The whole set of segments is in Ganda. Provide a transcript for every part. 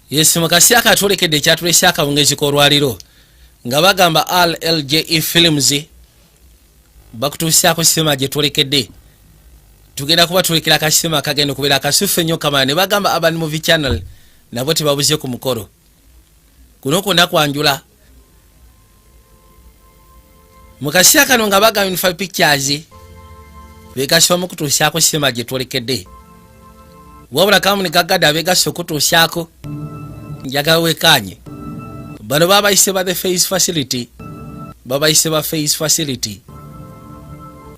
Yes, mu kaseera katwolekedde ekyatulese akawungezi k'olwaliro nga bagamba RLJE Films bakutuusaako sinema gye twolekedde. Tugenda kuba tulekera akasinema akagenda okubeera akasufu ennyo kamala. Ne bagamba Urban Movie Channel nabo tebabuze ku mukolo kuno kwonna kwanjula. Mu kaseera kano nga bagamba Unify Pictures begasibwamu okutuusaako sinema gye twolekedde, wabula kampuni gagadde abegasse okutuusaako. Njagala wekanye, bano babayise ba The Face Facility, babayise ba Face Facility.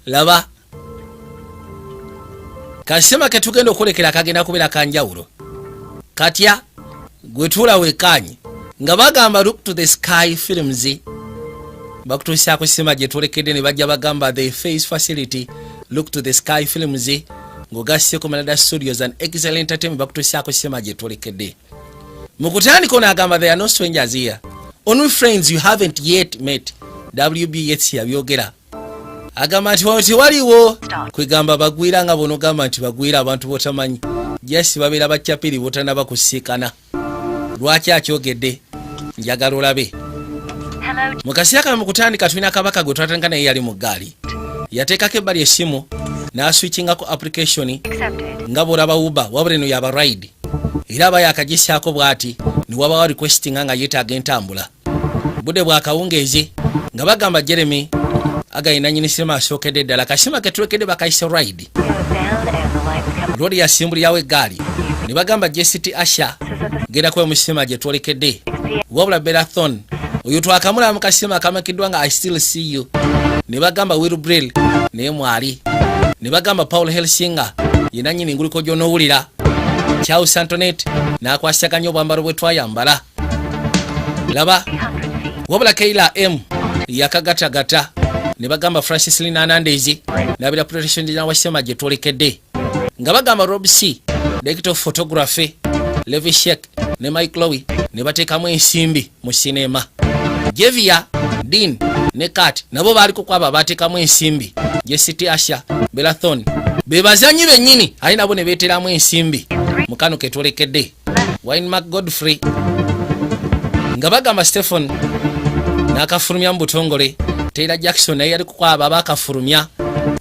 Laba kasema ketugenda okwolekera kagenda kubeera kanjawulo katya. Gwe tuula wekanye nga bagamba Look to the Sky Films bakutuusaako sinema gye twolekedde. Ne bajja bagamba The Face Facility, Look to the Sky Films ng'ogasseko Malada Studios and Excel Entertainment bakutuusaako sinema gye twolekedde. Mu kutandika ono agamba, "There are no strangers here, only friends you haven't yet met." WB Yeats yabyogera. Agamba nti wano tewaliwo kwegamba bagwira, nga bonogamba nti bagwira abantu botamanyi, just babeera bacyapiri botanaba kusiikana. Lwaki akyogedde? Njagala olabe. Mu kaseera kano mu kutandika tulina kabaka gwe twatandika naye, yali mu ggaali, yateekako ebbali essimu n'aswitchingako application nga bw'olaba Uber, wabula eno yaba ride. Era aba yakagisyako bw'ati ne wabawo requestinga nga yeetaaga entambula. Budde bwakawungeezi nga bagamba Jeremy agayi nanyini sinema asookedde ddala. Kasima ketulekedde bakayise Ride. Lwoli yasimbulirawo eggaali ne bagamba Jct Asha genda kuba mu sinema gye twolekedde. Wabula Berathon oyo twakamulaba mu kasima akamakiddwa nga I Still See You. Ne bagamba Will Brill naye mwali. Ne bagamba Paul Helsinger ye nanyini nguliko gy'onoowulira. Charles Antonet n'akwasaganya obwambalo bwe twayambala. Laba, wabula Keila M yakagatagata. Ne bagamba Francis Linanandezi nabira protection design wa sinema gye twolekedde, nga bagamba Rob C, director of photography, Levi Shek ne Mike Lowy ne bateekamu ensimbi mu sinema. Jevia Dean ne Kat nabo baaliko kwabo abateekamu ensimbi. Jct Asha, Belathon be bazanyi bennyini, ate nabo ne beeteramu ensimbi mu kano ketwolekedde. Wayne Mark Godfrey nga bagamba Stephen n'akafulumya mu butongole. Taylor Jackson naye yali kukwabo abaakafulumya.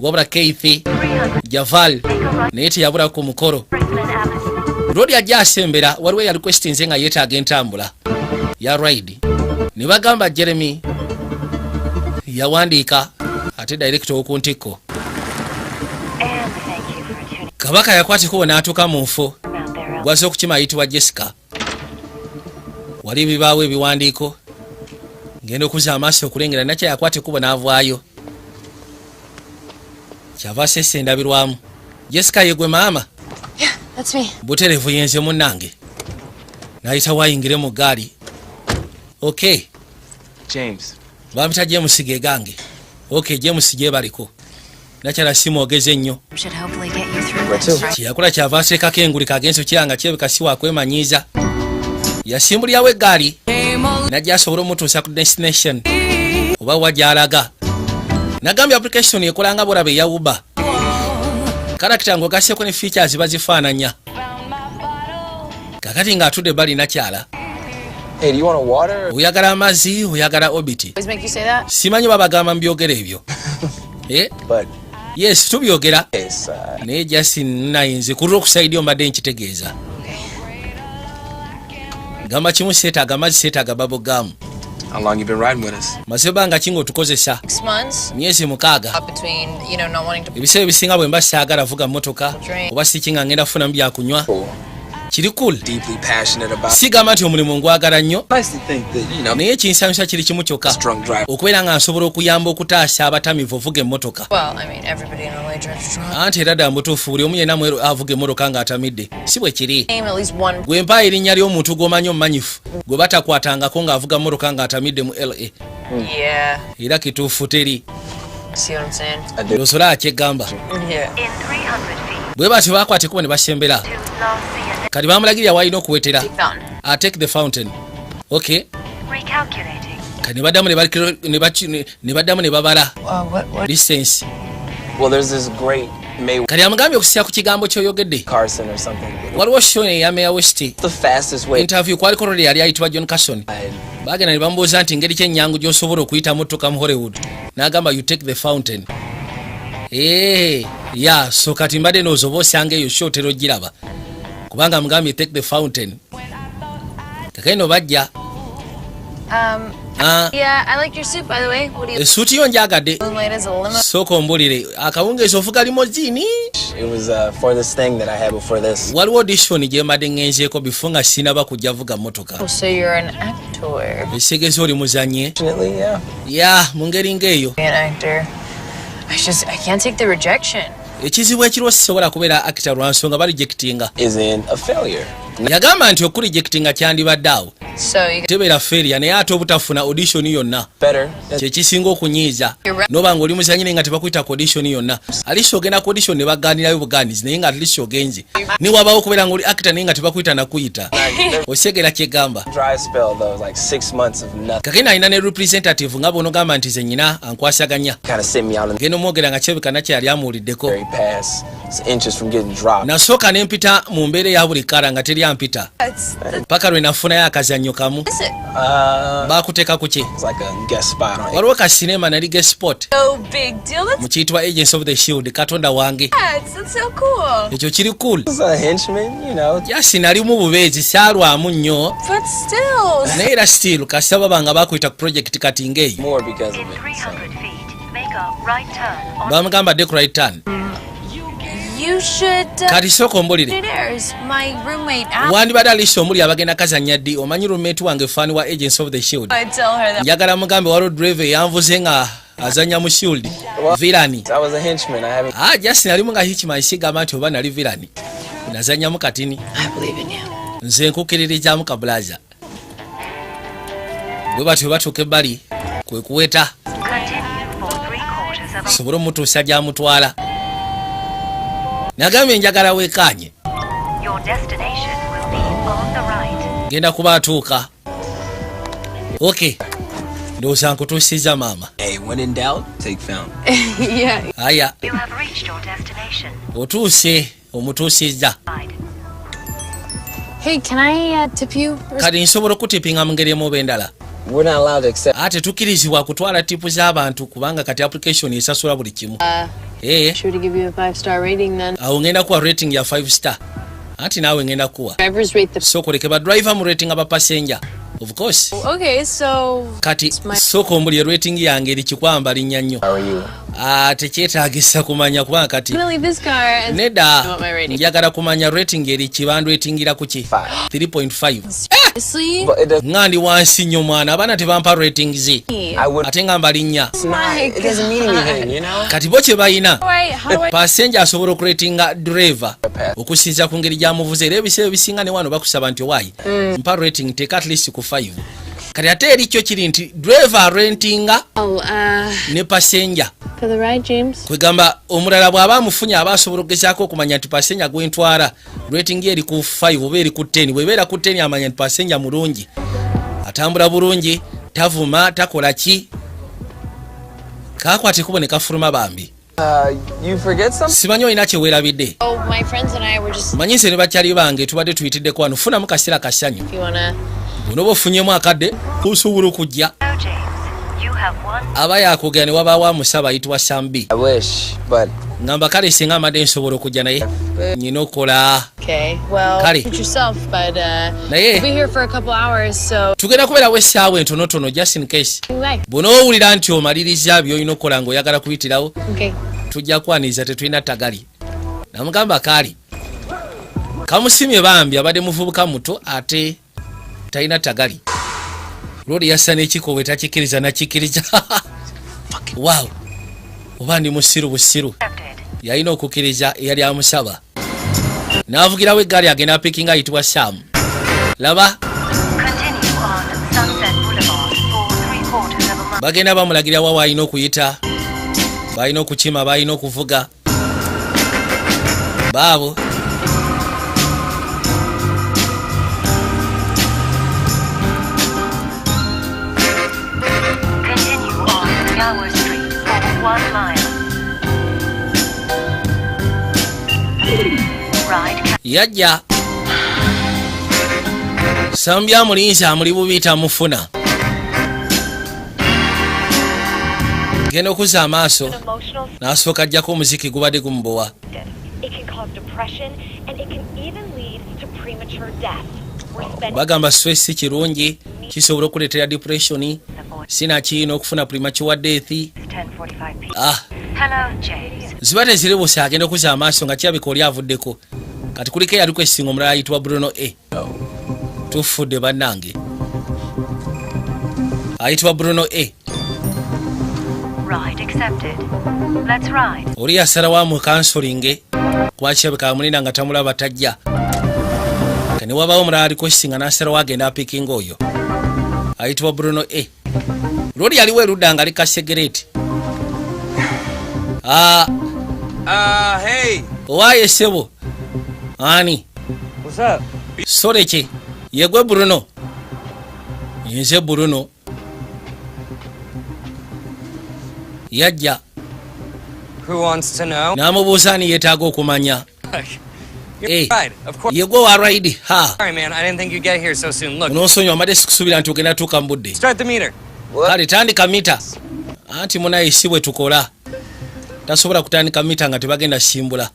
Wabula Keith Javal naye teyabula ku mukolo. Lwoli ajja asembera, waliwo eyali requestinze nga yeetaaga entambula ya ride. Ne bagamba Jeremy yawandiika, ate director ow'oku ntikko kabaka yakwatikubo n'atuuka mu nfo. Gwaze okukima ayitibwa Jessica. Wali bibaawo ebiwandiiko, ngenda okuza amaaso okulengera nakya yakwata ekkubo n'avaayo, kyava asesa endabirwamu. Jessica, yegwe maama? Yeah, that's me. Butereevu, yenze munnange. N'ayita waayingire mu ggaali. Ok. James. Bampita James, ge gange. Ok James, gyebaliko nakyala simwogeze nnyo. Should hopefully get you through this, right? Kyeyakola kyava ateekako enguli kagenzi okiranga kirabika si wakwemanyiiza. Yasimbulirawo eggaali najja asobole omutuusa ku destination oba wa gy'alaga. Nagambye application ekola nga bwolaba eya Uber. Character ng'ogasseko ne features bazifaananya. Kakati ng'atudde bali nakyala. Hey, do you want a water? Oyagala amazzi? Oyagala obiti? Always make you say that? Simanyi babagamba mubyogera ebyo. Eh, But yes, tubyogera. it's Naye just nayinze kulwa okusaidia ombadde nkitegeeza. Okay. Gamba kimu, seetaaga amazzi, seetaaga bubblegum. How long you been riding with us? Maze bbanga ki ng'otukozesa? 6 months. Myezi 6. Up between, not wanting to Ebiseera ebisinga bwe mba saagala vuga mmotoka oba siki nga ngenda kufunamu byakunywa. Cool. Kiri cool. Deeply passionate about. Sigamba nti omulimu ngwagala nnyo. Nice to think that Naye ekinsanyusa kiri kimu kyokka, drunk driver. okubeera nga nsobola okuyamba okutaasa abatamivu ovuga emmotoka. Well, I mean, everybody in LA drives drunk. Anti era ddala mutuufu, buli omu yenna mweru avuga emmotoka ng'atamidde, si bwe kiri? Name at least one. Gwe mpa erinnya ly'omuntu gw'omanyi omumanyifu gwe batakwatangako ng'avuga mmotoka ng'atamidde mu LA. Yeah. Era kituufu, teri. See what I'm saying? I do. Osola akyegamba. Yeah. In 300 feet, Bwe batyo bakwata ekkubo ne basembera. to La Cienega. Kati bamulagirira walina okuwetera. Take fountain. Take the fountain, okay. Recalculating. Kati ne baddamu ne baddamu ne babala What? distance. Well, there's this great May Kati amugambye okusinziira ku kigambo ky'oyogedde, Carson or something. Waliwo show eya Mae West. The fastest way. Interview kwaliko loli yali ayitibwa John Carson. Bagenda ne bamubuuza nti ngeri kyenyangu gy'osobola okuyitamu otuuka mu Hollywood, n'agamba, "You take the fountain." Ee, ya, so kati mbadde ndowooza oba osanga eyo show otera ogiraba, kubanga mugambye take the fountain. Kakeno bajja. Ah, Yeah, I like your suit, by the way. What do you? Esuuti yo njagadde. Moonlight is a limo. Sooka ombulire, akawungeezi ovuga limoziini? It was for this thing that I had before this. Waliwo audition gye mbadde ŋŋenzeeko before nga sinaba kujja vuga mmotoka. Oh, so you're an actor. Ekitegeeza oli muzannye? Fortunately, yeah. Ya, mu ngeri ng'eyo. An actor. I can't take the rejection. Ekizibu ekiriwo sisobola kubeera actor lwa nsonga barejectinga. Is in a failure. Yagamba nti okurejectinga kyandibadde awo So you tebeera failure, naye ate obutafuna audition yonna Better. Than kyekisinga okunyiiza, noba nga oli muzanyi naye nga tebakuyita ku audition yonna. At least ogenda ku audition ne baganirayo buganizi, naye nga at least ogenze. Niwabawo okubeera nga oli actor naye nga tebakuyita nakuyita, osegera kyegamba. Dry spell though, like 6 months of nothing. Kakena alina ne representative nga bwonogamba nti ze nyina ankwasaganya. Kind of sent me out in the Genda omwogera nga kyebika nakye yali amuwuliddeko. very past. It's inches from getting dropped. Nasooka ne mpita mu mbeera eya buli kala nga teri ampita That's paka lwe nafunayo akazannyo kamu. Is it? Bakuteeka ku ki? It's like a guest spot on. Waliwo ka sinema nali guest spot No big deal. That's mu kiyitibwa Agents of the Shield. Katonda wange! that's so cool. Ekyo kiri cool. It's a henchman. Jasi nalimu bubeezi, saalwamu nnyo. But still, Naye era still kasita baba nga bakuyita ku project kati ng'eyo. More because In of it. 300 feet, make a right turn on Bamugamba dde ku right turn. You should. Kati sooka ombulire. It. My roommate Al. Wandibadde alisi omuli abagenda kazannya ddi? Omanyi roommate wange fan wa Agents of the Shield. I tell her that. Njagala mugambe waliwo driver eyanvuze nga azannya mu Shield, villain. I was a henchman. I haven't. Ah, just nalimu nga henchman, sigamba nti oba nali villain, nazannyamu katini. I believe in you. Nze nkukkiririzaamu kabulaza. Bwe batyo batuuka ebbali kwe kuweta. Continue for 3/4 of a Sobole omutuusa gy'amutwala. Nagambye njagala weekaanye. Your destination will be on the right. Genda kuba atuuka. Ok, ndowooza nkutuusizza maama. Hey, when in doubt, take fountain. Yeah. Aya. You have reached your destination. Otuuse, omutuusizza. Right. Hey, can I tip you? Kati nsobola okutipinga mu ngeri emu oba endala? We're not allowed to accept. Ate tukkirizibwa kutwala tip z'abantu kubanga kati application esasula buli kimu. Ee. Sure to give you a 5-star rating then. Awo ngenda kuwa rating ya 5 star, anti naawe ngenda kuwa. Drivers rate the. Sooka oleke ba driver mu rating abapasenja, of course. Okay, so Kati sooka ombulye, rating yange eri kikwamba linnya nnyo? How are you? Ah, tekyetaagisa kumanya kubanga kati I'm gonna leave this car and nedda. I want my rating. Njagala kumanya rating eri kibandu etingira ku ki? Five. 3.5. Seriously? But it does. Nga ndi wansi nnyo mwana, abaana tebampa ratings. I would. Ate nga mbalinnya. It's not. It doesn't mean anything, you know. Kati bo kye balina, How do I? passenger asobola okuratinga driver okusinziira ku ngeri gy'amuvuze, era ebiseera ebisinga ne wano bakusaba nti owaayi mpa rating, teeka at least ku 5. Kati ate eri kyo kiri nti driver arentinga Oh, ne passenger. for the ride, James. Kwegamba omulala bw'aba amufunye aba asobola okugezaako okumanya nti passenger gwentwala rating ye eri ku 5 oba eri ku 10. Bw'ebeera ku 10 amanya nti passenger mulungi, atambula bulungi, tavuma, takola ki. Kakwata ekubo ne kafuluma bambi. You forget something? Simanyi olina kyeweerabidde. Oh, my friends and I were just. Manyi nze ne bakyali bange tubadde tuyitiddeko wano funamu kaseera kasanyu. If you wanna. Bw'onooba ofunyemu akadde osobola okujja. No, James. You have one Aba yakogera ne wabaawo amusaba ayitibwa Sambi. I wish, but Ngamba kale singa amadde nsobola okujja, naye nyina okola. Okay. Well, Kali. suit yourself, but Naye we'll be here for a couple hours, so tugenda kubeerawo essaawa entonotono, just in case you like. bw'onoowulira nti omaliriza by'olina okukola ng'oyagala kuyitirawo. Okay. Tujja kwaniriza, tetulina tagali. Namugamba kaali kamusimye bambi, abadde muvubuka muto ate talina tagali. Lwoli yassa n'ekikowe takikkiriza nakikkiriza. Waaw, oba ndi musiru busiru. Accepted. Yalina okukkiriza eyali amusaba n'avugirawo eggaali agenda apikinga ayitibwa Saamu laba. Continue on Sunset Boulevard for 3/4 of a mile. Bagenda bamulagira wa waalina okuyita, balina okukima, balina okuvuga baabo. Continue on Gower Street for 1 mile. Yajja sambya amulinzi amuli bubi tamufuna. Genda okuzza amaaso Emotional n'asooka ajjako omuziki gubadde gumubowa. It can cause depression and it can even lead to premature death. We're spending Bagamba stress si kirungi, kisobola okuleetera depression, sinakiyina okufuna premature death. 10:45 p.m. Ah. Hello, James. Ziba teziribuse agenda okuzza amaaso nga kirabika oli avuddeko. Kati kuliko eyaliko esinga omulala ayitibwa Bruno A. Tufudde bannange, ayitibwa Bruno A. Ride accepted. Let's ride. Oli yasalawo amukansolinge kuba kirabika amulinda nga tamulaba tajja. Kane wabaawo omulala aliko esinga n'asalawo agenda apikinga oyo ayitibwa Bruno A. Lwoli yaliwo erudda nga ali kasegereti. Ah, Hey. Owaaye ssebo, ani? What's up? Sole ki yegwe Bruno? Nze Bruno. Yajja. Who wants to know? N'amubuuza ani yeetaaga okumanya. You're Hey. right. Of course. Yegwe wa ride ha? Sorry, man. I didn't think you'd get here so soon. Look, Onoonsonyiwa, mbadde sikusuubira nti ogenda tuuka mu budde. start the meter. Kale tandika mita. Anti munaye si bwe tukola, tasobola kutandika mita nga tebagenda simbula.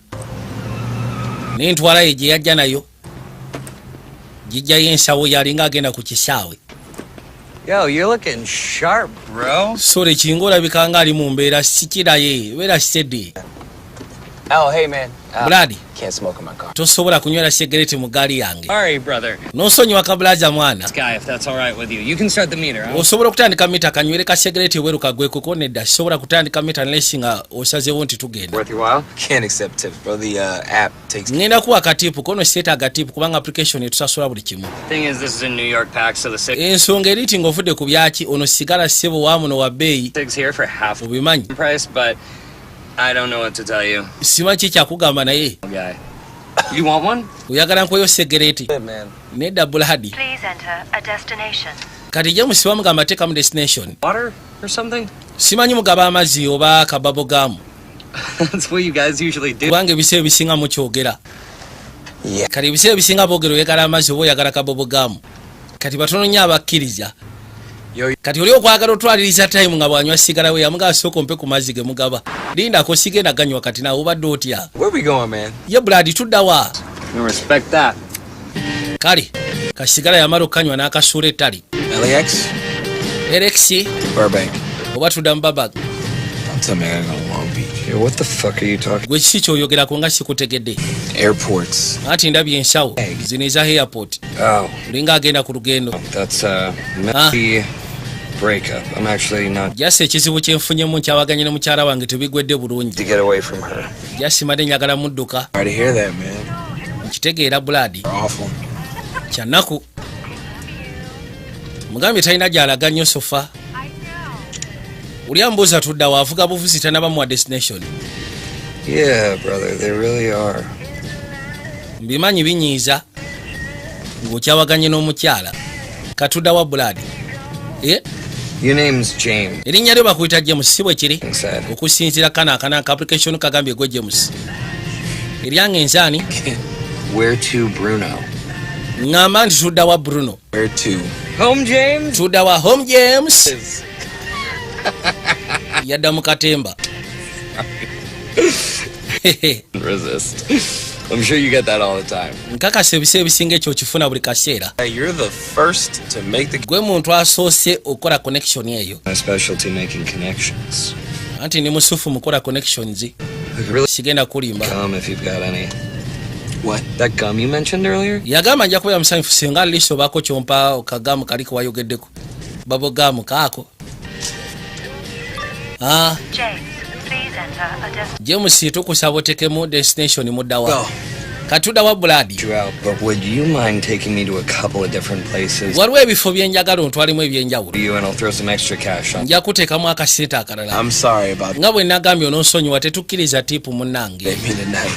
Nentwala ye gye yajja nayo gijjayo ensawo yalinga agenda ku kisaawe. Yo, you're looking sharp, bro. Sole kinga olabika nga ali mu mbeera sikiraye beera steady. Oh, hey, man. Brad. Can't smoke in my car. Tosobola kunywera segereti mu gaali yange. Sorry, brother. N'osonyiwa kabulaza mwana. This guy, if that's all right with you, you can start the meter. Huh? Osobola okutandika mita kanywere ka segereti ebweru kagweko ko? Nedda, sisobola kutandika mita unless nga osazeewo nti tugenda. Worth your while? Can't accept tips, bro. The app takes. Ngenda kuwa ka tip kono, seetaaga tip kubanga application etusasula buli kimu. Thing is, this is a New York pack, so the cig Ensonga eri nti ng'ovudde ku byaki, ono sigala ssebo wa muno wa bbeeyi. cigs here for half Obimanyi. the price, but I don't know what to tell you, Simanyi ki kyakugamba naye. guy. You want one? Oyagala nkweyo segereti? Man. Nedda brad. Please enter a destination. Kati James bamugamba teekamu destination. Water or something? Simanyi mugaba amazzi oba kababo gaamu. That's what you guys usually do. Kubanga ebiseera ebisinga mukyogera. Yeah. Kati ebiseera ebisinga boogera oyagala amazzi oba oyagala kababo gaamu. Kati batono nnyo abakkiriza. Yo, Kati oli okwagala otwaliriza time nga bwanywa sigala we yamugaa sooka ompe ku mazzi ge mugaba, lindako sigenda ganywa. Kati naawe obadde otya? Where we going, man? Ye brad, tuddawa? We respect that. Kale kasigala yamala okukanywa n'akasuula ettali. LAX? LAX. Burbank. Oba tudda mu Burbank? Don't tell me I gotta go to Long Beach. Yeah, what the fuck are you talking? Gwe kiki kyoyogerako nga sikutegedde? Airports. Anti ndabye ensawo zino eza airport. Oh, Olinga agenda ku lugendo. that's messy breakup. I'm actually not Just ekizibu kyenfunyemu nkyawaganye ne mukyala wange, tebigwedde bulungi. to get away from her. Just mbadde njagala mudduka. Sorry to hear that, man. Nkitegeera brad. Awful. Kyanaku mugambye talina gy'alaga nnyo so far. Oli ambuuza tudda waavuga buvuzi tanabamuwa destination. Yeah, brother, they really are. Mbimanyi binyiiza ng'okyawaganye n'omukyala. Katudda wa brad? Eh? Your name's James, Erinnya lyo bakuyita James, si bwe kiri? said. Okusinziira kano akana aka application kagambye gwe James. Eryange enzaani? Where to, Bruno? Ŋŋamba nti tudda wa Bruno? Where to? Home, James. Tudda wa home, James? Yadda mu katemba. Resist. I'm sure you get that all the time. Nkakasa ebiseera ebisinga ekyo okifuna buli kaseera. Hey, you're the first to make the. Gwe muntu asoose okukola connection eyo. My specialty, making connections. Anti ndi musufu mukola connections. Look, really Sigenda kulimba. gum if you've got any. What? That gum you mentioned earlier? Yagamba nja kubeera musanyufu singa at least obaako kyompa kagamu kali kewayogeddeko bubble gum kaako. Ah, James, please enter a destination. James, tukusaba otekemu destination muddawa. Go. Katuddawa brad? You out, but would you mind taking me to a couple of different places? Waliwo ebifo byenjagala ontwalimu ebyenjawulo. You and I'll throw some extra cash on. Nja kuteekamu akasente akalala. I'm sorry about Nga bwe nagambye onoonsonyiwa, tetukkiriza tip munnange. me tonight.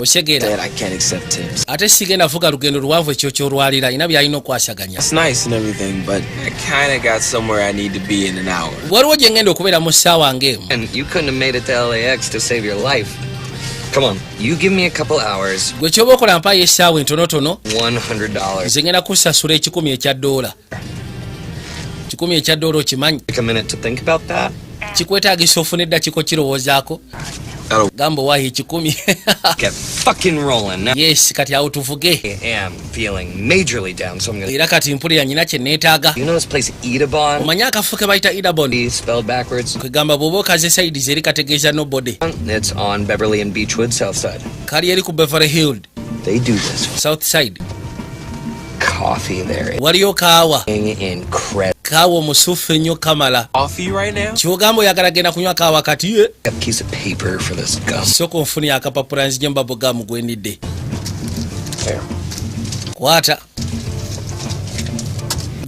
Osegeera? Dad, I can't accept tips. Ate sigenda vuga lugendo luwanvu ekyo kyolwalira ina byalina okwasaganya. It's nice and everything, but I kind of got somewhere I need to be in an hour. Waliwo gye ngenda okubeera mu ssaawa ng'emu. And you couldn't have made it to LAX to save your life. Come on, you give me a couple hours, Gwe kyoba okola, mpayo essaawa entonotono. $100. Nze ngenda kusasula $100, $100, okimanyi? Take a minute to think about that. Kikwetaagisa ofuna eddakika kirowoozaako. That'll Gamba owaayo 100. Get fucking rolling. Now Yes, kati awo tuvuge. I am feeling majorly down, so I'm gonna. Era kati mpulira nyina kye neetaaga. You know this place, Edabon? Omanyi akafo ke bayita Idabon? E spelled backwards. Kwegamba bw'oba okaze sides eri kategeeza nobody. It's on Beverly and Beechwood, South Side. Kali eri ku Beverly Hill, They do this South Side. Coffee there. Waliyo kaawa. Incredible. Kaawa omusufu ennyo kamala. Coffee right now? Kyogamba oyagala genda kunywa kaawa kati ye? A piece of paper for this gum. Sooka onfunye akapapula nzije mu bubblegum gwendidde. There. Kwata,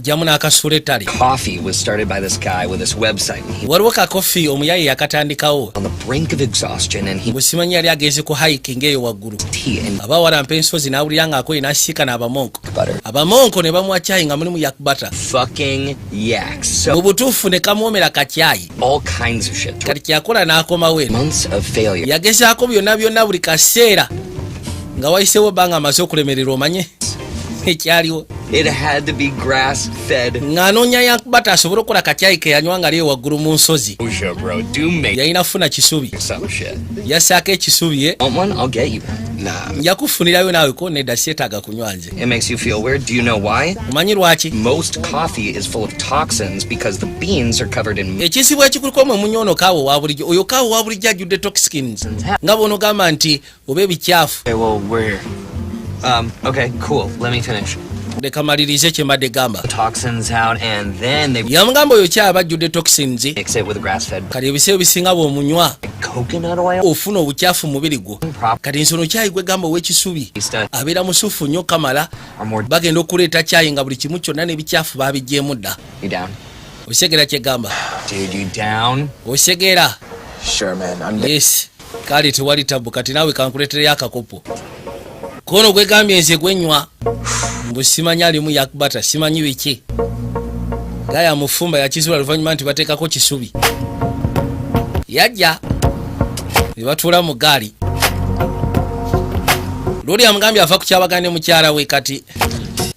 jjamu n'akasuula ettale. Coffee was started by this guy with this website, and he Waliwo kakofi omuyaye yakatandikawo. On the brink of exhaustion, and he Bwe simanyi yali agenze ku hiking eyo waggulu, tea and aba walampa ensozi n'awulira ng'akoye, n'asiikana abamonko. Butter. Abamonko ne bamuwa cyayi nga mulimu yak butter. Fucking yaks. So Mu butuufu ne kamwomera kakyayi. All kinds of shit. Kati kyakola n'akomawo eno. Months of failure. Yagezaako byonna byonna buli kaseera nga wayisewo ebbanga amaze okulemererwa. Omanye ekyaliwo? It had to be grass fed. Ng'anoonya yak butter asobole okukola kakyayi ke yanywa nga aliyo waggulu mu nsozi. Osha, bro. Do make Yalina funa kisubi. Some shit. Yasaako ekisubi ye. Want one? I'll get you. Nah. Nja kufunirayo naawe ko. Nedda, seetaaga kunywa nze. It makes you feel weird. Do you know why? Omanyi lwaki? Most coffee is full of toxins because the beans are covered in Ekizibu ekikuliko mwe munywa ono kaawa owa bulijjo, oyo kaawa owa bulijjo ajjudde toxins, nga bw'onogamba nti oba ebikyafu. Okay, well, we're here. Okay, cool. Let me finish. Leka malirize kye mbadde gamba. The toxins out, and then they Yamugamba oyo kyaba ajjudde toxins. Mix it with grass-fed Kati ebiseera ebisinga bw'omunywa coconut oil. ofuna obukyafu mu mubiri gwo. Prop Kati nsono kyayi gwe gamba ow'ekisubi abeera musufu nnyo kamala. Or more. Bagenda okuleeta kyayi nga buli kimu kyonna n'ebikyafu babigyemu dda. You down? Osegeera kyegamba? Dude, you down? Osegeera? Sure, man. I'm down. Yes, kale tewali tabu. Kati naawe kankuleetereyo akakopo kono gwegambye nze gwenywa mbu simanyi alimu yak butter, simanyi biki. Gaya mufumba yakizula luvannyuma nti bateekako kisubi. Yajja ne batuula mu gaali. Luli amugambye ava ku kyabagane mukyala we. Kati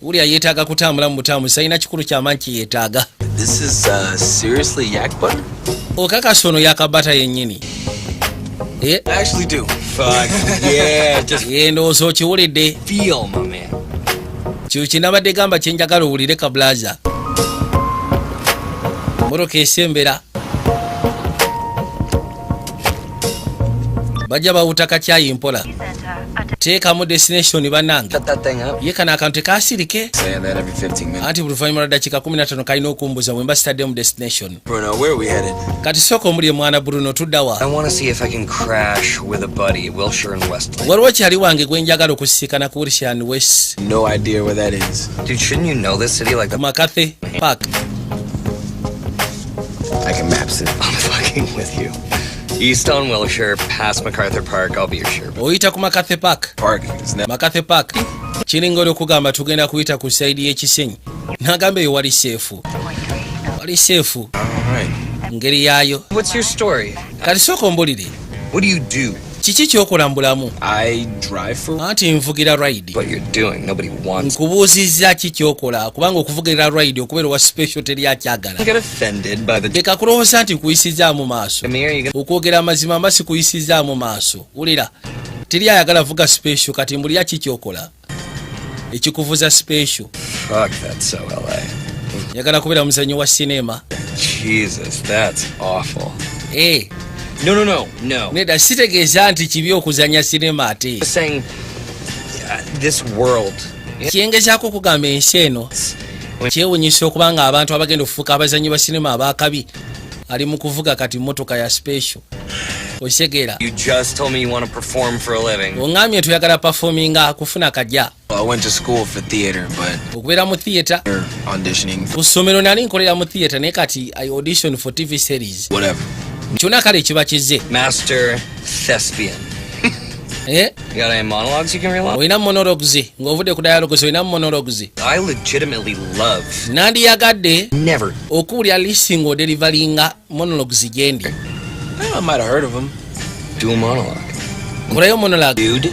wulya yeetaaga kutambula mu butamu, salina kikulu kyamanyi kyeyeetaaga. This is seriously yak butter? Okakasa ono yak butter yennyini? Eh, I actually do. Fuck yeah. Just ye ndowooza okiwulidde. Feel, my man. Kyo kinabadde gamba kyenjagala owulire ka brother. Motoka esembera, bajja bawuta kakyayi mpola, teekamu destination bannange. Shut that thing up. Ye kano akantu tekasirike. Saying that every 15 minutes. Anti buli luvannyuma lwa dakiika 15 kalina okumbuza bwe mba sitaddemu destination. Bruno, where are we headed? Kati sooka omuli mwana Bruno, tuddawa? I want to see if I can crash with a buddy, Wilshire and Westlake. Waliwo kyali wange gwe njagala okusisikana ku Wilshire and West. No idea where that is. Dude, shouldn't you know this city like the MacArthur Park. I can maps it. I'm fucking with you. East on Wilshire, past MacArthur Park. I'll be your Sherpa. Oyita ku MacArthur Park. Park is now. MacArthur Park kiringa oli okugamba tugenda kuyita ku side y'ekisenyi, n'agamba eyo wali safe, wali safe. All right. Ngeri yaayo. What's your story? Kati sooka ombulire. What do you do? Kiki kyokola mu bulamu? I drive for. Anti nvugira ride. What you're doing? Nobody wants. Nkubuuzizza ki kyokola, kubanga okuvugira ride okubeera owa special teri akyagala. Get offended by the. Leka kulowooza nti nkuyisizaamu maaso. Amir, you gonna Okwogera amazima mba sikuyisizaamu maaso. Wulira, teri ayagala vuga special. Kati mbulira ki kyokola ekikuvuza special? Fuck, that's so LA. Njagala kubeera muzannyo wa sinema. Jesus, that's awful. Eh, No. Nedda, sitegeeza nti kibi okuzannya sinema ate. Just saying, this world. Kyengezaako okugamba, ensi eno kyewunyisa okuba nga abantu abagenda okufuuka abazannyi ba sinema abakabi ali mu kuvuga kati motoka ya special, okitegeera? You just told me you want to perform for a living. Oŋŋambye tuyagala performinga kufuna kajja. Well, I went to school for theater, but Okubeera mu theatre. you're auditioning for Ku ssomero nali nkolera mu theatre, naye kati I audition for TV series. Whatever. Kyonna kale kiba kizze. Master thespian. Eh? You got any monologues you can reel off? Olina monologues ng'ovudde ku dialogues? Olina monologues? I legitimately love. Nandiyagadde Never. okuwulira lisi ng'odeliveringa monologues gyendi. I might have heard of him. Do a monologue. Nkolayo monologue. Dude,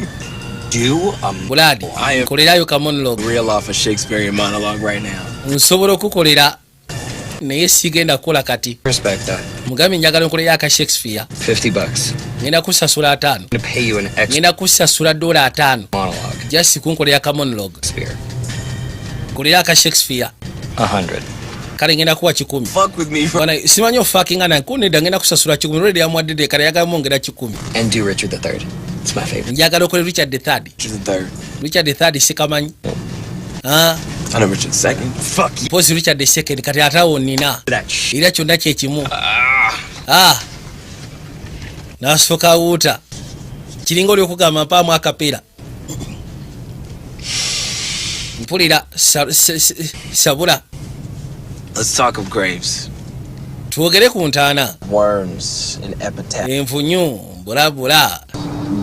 do a Brad, I am nkolerayo ka monologue. reel off a Shakespearean monologue right now. Nsobola okukolera, naye sigenda kukola kati. Respect that. Mugambe njagala nkoleyo aka Shakespeare. $50. Ngenda kusasula 50. I'm gonna pay you an extra Ngenda kusasula $50 monologue. Just kunkolera ka monologue. Shakespeare. Nkolera aka Shakespeare. 100. Kale ngenda kuwa 100. Fuck with me. Bwana, simanyi ofuckinga nange kunedda. Ngenda kusasula 100. Olwedde yamuwadde kale yagala mwongera 100. And do Richard the Third. It's my favorite. Njagala okole Richard the Third. Richard the Third. Richard the Third sikamanyi. Ah, I know Richard the Second. Fuck you. Mpozi Richard the Second. Kati ate awo nina That shit. era kyonna kyekimu. Ah, nasooka awuuta kiringa oli okugamba mpaamu akapeera mpulira sabula. Let's talk of graves. Twogere ku ntaana. Worms and epitaph. Envunyu mbulabula.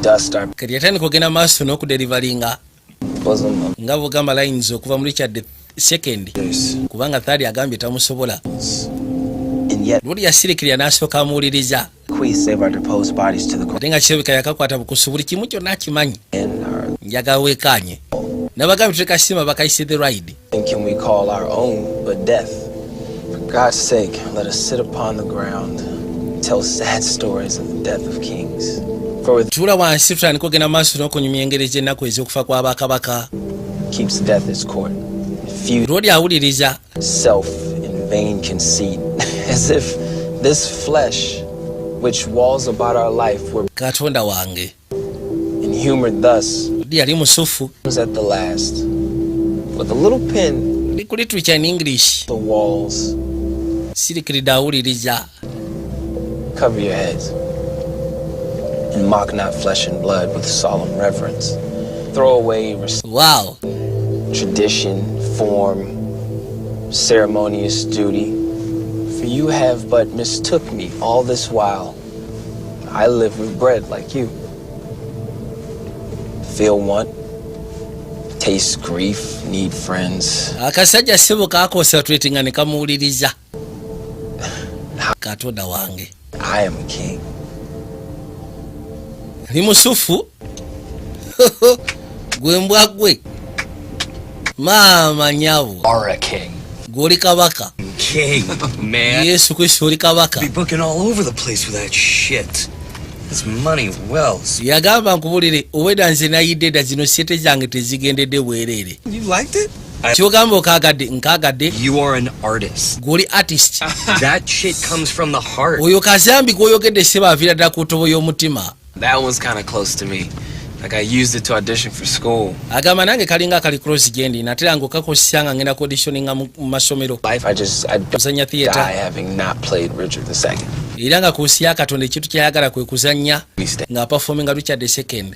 Dust our Kati yatandika ogenda maaso n'okudeliveringa bosom of nga bwogamba lines okuva mu Richard the Second, others. kubanga Third agambye tamusobola. And yet Luli yasirikirira n'asooka amuwuliriza. we save our deposed bodies to the ground Ate nga kirabika yakakwata bukusu, buli kimu kyonna akimanyi. and our Njagala weekaanye nabagambye tuleka sima bakayise The Ride. and can we call our own but death? For God's sake, let us sit upon the ground, tell sad stories of the death of kings. For with Tuula wansi tutandika ogenda maaso n'okunyumya engeri z'ennaku ez'okufa kw'abakabaka. keeps death its court. Few Lwoli awuliriza. self in vain conceit, as if this flesh which walls about our life were Katonda wange. inhumored thus Luli yali musufu. comes at the last. With a little pen, Ndi ku literature in English. the walls Sirikiridde awuliriza. cover your heads, and mock not flesh and blood with solemn reverence. Throw away Wow. tradition, form, ceremonious duty. For you have but mistook me all this while. I live with bread like you. Feel want, taste grief, need friends. Akasajja ssebo kaconcentratinga ne kamuwuliriza. Katonda wange. I am a king. Ndi musufu gwe mbwa gwe maama nyabo. Are a king. Gwe oli kabaka. King, man. Yesu Kristo, oli kabaka. Be booking all over the place with that shit. This money well spent. Yagamba nkubulire, obwedda nze nayidde dda, zino sente zange tezigendedde bwereere. You liked it? Kyogamba okaagadde? Nkaagadde. You are an artist. Gwe oli artist. That shit comes from the heart. Oyo kazambi gw'oyogedde seba aviira ddala ku ntobo y'omutima. That one's kind of close to me. Like I used it to audition for school. Agamba nange kalinga akali close gyendi, natera nga okakozesa nga ngenda kuauditioninga mu masomero. Life, I just I don't Kuzannya theatre. die having not played Richard II. Era nga ku nsi ya Katonda ekintu kyayagala kwe kuzannya Stay. ng'aperforminga Richard II.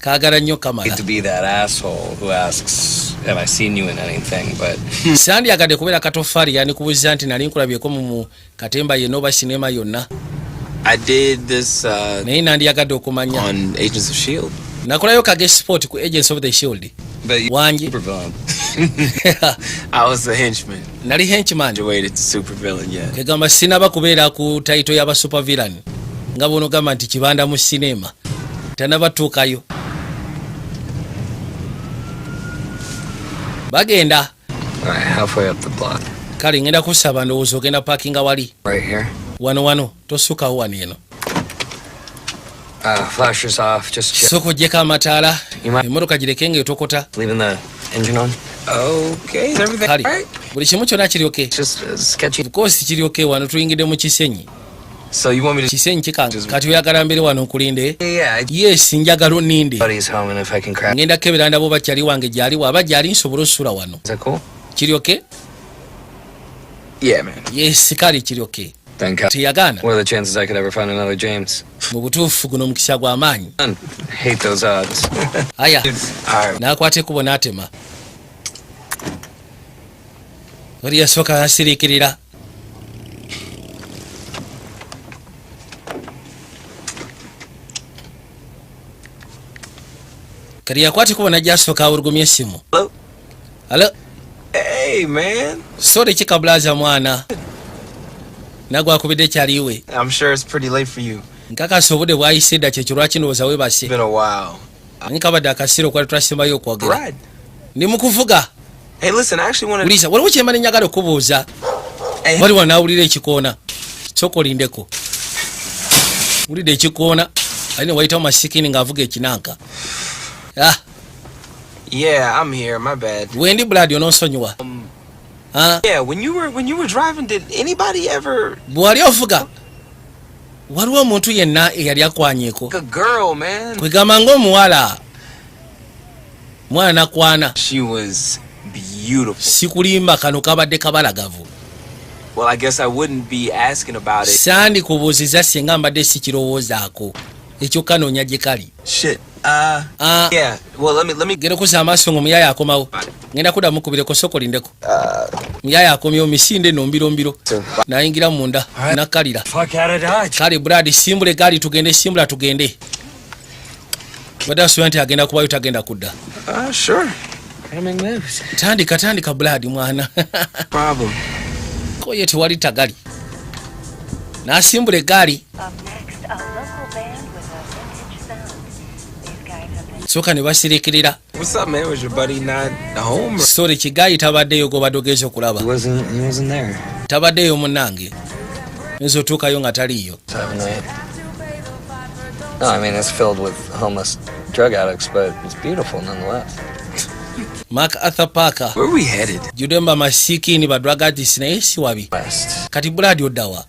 Kaagala nnyo kamala. Hate to be that asshole who asks, "Have I seen you in anything?" But Sandyagadde kubeera katofaali yanikubuuza nti nali nkulabyeko mu katemba yenna oba sinema yonna. I did this Naye nandyagadde okumanya. on Agents of Shield. Nakolayo kage sport ku Agents of the Shield. But you Wangi. supervillain. I was the henchman. Nali henchman. Graduated to supervillain yet. Kegamba sinaba kubeera ku title y'aba supervillain nga bwonogamba nti kibanda mu sinema tanabatuukayo. Bagenda. All right, halfway up the block. Kale ngenda kusaba, ndowooza ogenda parkinga wali. Right here. Wano wano, tosukawo wano eno. Flashers off. Just chill. Sooka oggyeko amataala. You might- Emmotoka gireke nga etokota. Leaving the engine on. Okay, is everything Kale right? buli kimu kyonna kiri okay. It's just sketchy. Of course kiri okay. Wano tuyingidde mu kisenyi. So you want me to Kisenyi kikanga. Kati oyagala mbere wano nkulinde? Yeah, I Yes, njagala onninde. buddy's home, and if I can crash, Ngenda kebera ndabo bakyali wange gyali, waaba gyali nsobole osula wano. is that cool? Kiri okay? Yeah, man. Yes, kale kiri okay. Thank God. Teyagaana. What are the chances I could ever find another James? Mu butuufu guno omukisa gw'amaanyi. None. Hate those odds. Aya. All right. N'akwata ekkubo n'atema. Oli yasooka asiriikirira. Kati yakwata ekkubo n'ajja asooka awulugumya essimu. Hello? Alo. Hey, man. Sori kikabulaza mwana nagwakubidde kyaliwe. I'm sure it's pretty late for you. Nkakasa obudde bwayise dda, kyekyo lwaki ndowooza weebase. Been a while. Nkabadde akaseera okwali twasembayo okwogera. Right. Ndi mu kuvuga. Hey, listen, I actually want to. Ulisa, waliwo kyemba nenyagala okubuuza. Hey, Wali wanaawulira ekikoona, sooka olindeko. Wulidde ekikoona ali ne wayitawo masikini ng'avuga ekinanka. Ah, yeah, I'm here. My bad. Wendi Brad, onoonsonyiwa. Ah, Yeah, when you were driving, did anybody ever bwe wali ovuga waliwo omuntu yenna eyali akwanyeeko? a girl, man? Kwegamba ng'omuwala mwana nakwana. She was beautiful. Sikulimba, kano kabadde kabalagavu. Well, I guess I wouldn't be asking about it. Sandi kubuuziza singa mbadde sikirowoozaako ekyo kanoonya gye kali. Shit. Ah, Yeah. Well, let me. Genda okuzza amaaso nga omuyaaya akomawo, ngenda kudda mukubireko, sooka olindeko. Muyaaya akomyewo misinde eno mbirombiro nayingira munda nakkalira. Fuck out of Dodge. Kale Brad, simbula egaali tugende, simbula tugende. Badde asuubira nti agenda kubayo, tagenda kudda. Sure. Coming moves. Tandika, tandika Brad mwana. Problem. Koye tewali tagali n'asimbula egaali. Up next, a local band with a vintage sound. These guys have been Sooka ne basiriikirira. What's up, man? Was your buddy not home? Or? Sore kigaayi tabaddeyo gobadde ogenza okulaba. He wasn't there. Tabaddeyo munnange, oyinza otuukayo nga taliiyo. 7, 8. No, I mean it's filled with homeless drug addicts, but it's beautiful nonetheless. MacArthur Park. Where are we headed? Judemba masikiini ba drug addicts, naye si wabi. West. Kati Brad, oddawa?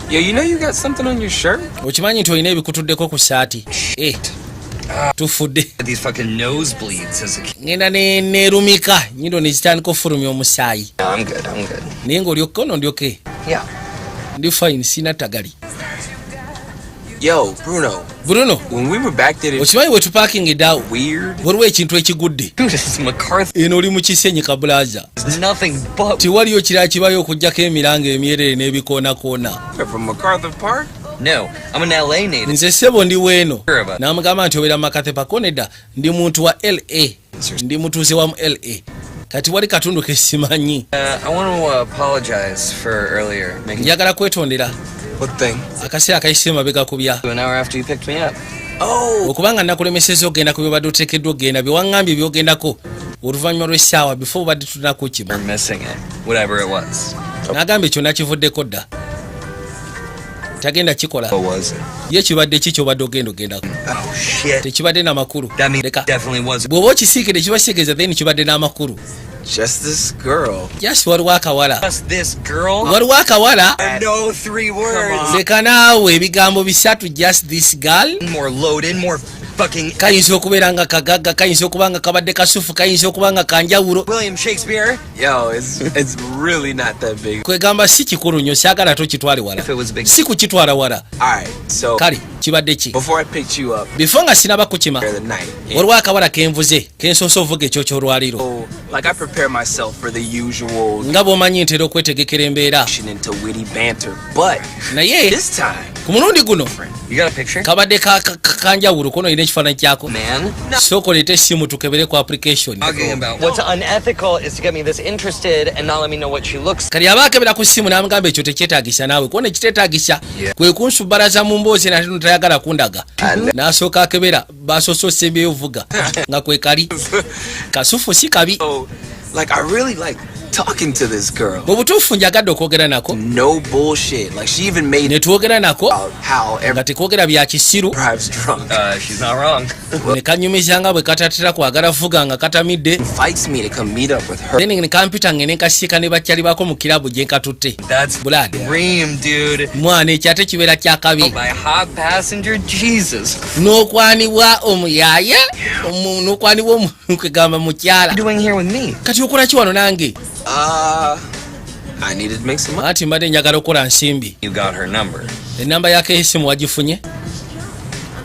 Yo, you know you got something on your shirt? Okimanyi nti olina ebikutuddeko ku saati? Eh, tufudde. These fucking nosebleeds as a kid. Ngenda ne neerumika nyindo ne zitandika ofulumya omusaayi. No, I'm good. I'm good. Naye ng'olyokke ono ndyoke. Yeah. Ndi fine, sina tagali. Yo, Bruno. Bruno. When we were back there, it's Okimanyi bwe tupakingidde awo weird. waliwo ekintu ekigudde. Dude, it's MacArthur. Eno oli mu kisenyi kabulaza. There's nothing but. Tewaliyo kirala kibayo okugjako emiranga emyerere n'ebikoonakoona. From MacArthur Park? No, I'm an LA native. Nze ssebo ndi weeno. Sure about N'amugamba nti obeera MacArthur Park? Nedda, ndi muntu wa LA, ndi mutuuze wa mu LA. Kati wali katundu kesimanyi. I want to apologize for earlier making Njagala kwetondera. What thing? Akaseera akayise mabega ku bya an hour after you picked me up. Oh, okubanga nakulemeseza okugenda ku byobadde oteekeddwa okugenda, byewaŋŋambye byogendako oluvannyuma lw'essaawa before obadde tunakukima. Or missing it, whatever it was. N'agamba ekyo nakivuddeko dda, tagenda kikola. What was it? Ye kibadde ki kyobadde ogenda ogendako? Oh shit. Tekibadde n'amakulu. That means Leka. it definitely was. Bw'oba okisiikire kiba kitegeeza then kibadde n'amakulu. Just this girl. Just waliwo akawala. Just this girl. Waliwo akawala. No, three words. Leka naawe, ebigambo bisatu, just this girl. More loaded, more fucking Kayinza okubeera nga kagagga, kayinza okuba nga kabadde kasufu, kayinza okuba nga kanjawulo. William Shakespeare. Yo, it's really not that big. Kwegamba si kikulu nnyo, syagala tokitwale wala. If it was big. Si kukitwala wala. All right, so Kale kibadde ki? before I picked you up Before nga sinaba kukima, the night, waliwo akawala kenvuze kensoose ovuga ekyo kyolwaliro. so like I prepare myself for the usual Nga bw'omanyi ntera okwetegekera embeera. into witty banter, but Naye this time, ku mulundi guno You got a picture? kabadde kanjawulo. Kono olina ekifaananyi kyako? Man. Sooka oleete essimu tukebere ku application. Talking about what's unethical is to get me this interested and not let me know what she looks Kati aba akebera ku ssimu n'amugamba ekyo tekyetaagisa naawe, kuona ekiteetaagisa kwe kunsubalaza mu mboozi nate no tayagala kundaga. N'asooka akebera basoose osembyeyo vuga nga kwe kali kasufu si kabi. So like I really like talking to this girl. Mu butuufu njagadde okwogera nako. No bullshit. Like she even made Ne twogera nako out how nga every tekwogera bya kisiru. drives drunk. She's not wrong. Ne kanyumiza nga bwe katatera kwagala vuga nga katamidde. Invites me to come meet up with her. Then ne kampita ngene nkasiika ne bakyali bako mu kirabu gye nkatutte. That's Brad. dream, dude. Mwana, ekyo ate kibeera kyakabi. Oh, my hot passenger, Jesus. N'okwanibwa omuyaaye n'okwanibwa kwegamba mukyala. What are you doing here with me? Kati okola ki wano nange? I needed to make some money. Anti mbadde njagala okukola nsimbi. You got her number. Enamba yako esimu wagifunye?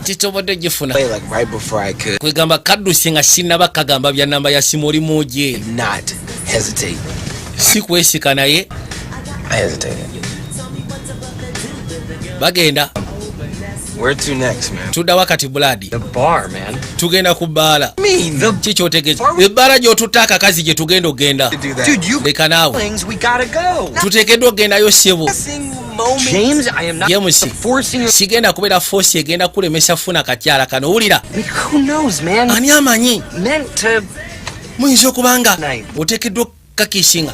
Tisobodde gifuna. Like right before I could Kwegamba kaddusi nga sinnaba kagamba bya namba ya simu oli muuje. not hesitate. Si kwesika naye. I hesitated. Bagenda. Where to next, man? Tudda wakati, Brad? The bar, man. Tugenda ku bbaala. Mean the Ki kyotegeeza ebbaala gy'otutte akakazi gye tugenda ogenda? to do that. Dude, you Leka naawe. things, we gotta go. Tuteekeddwa okugendayo ssebo. Sing moment. James, I am not James. forcing you. Sigenda kubeera force egenda kulemesa funa kakyala kano, owulira? I mean, who knows, man? Ani amanyi? Meant to Muyinza okuba nga Night. oteekeddwa okukakishinga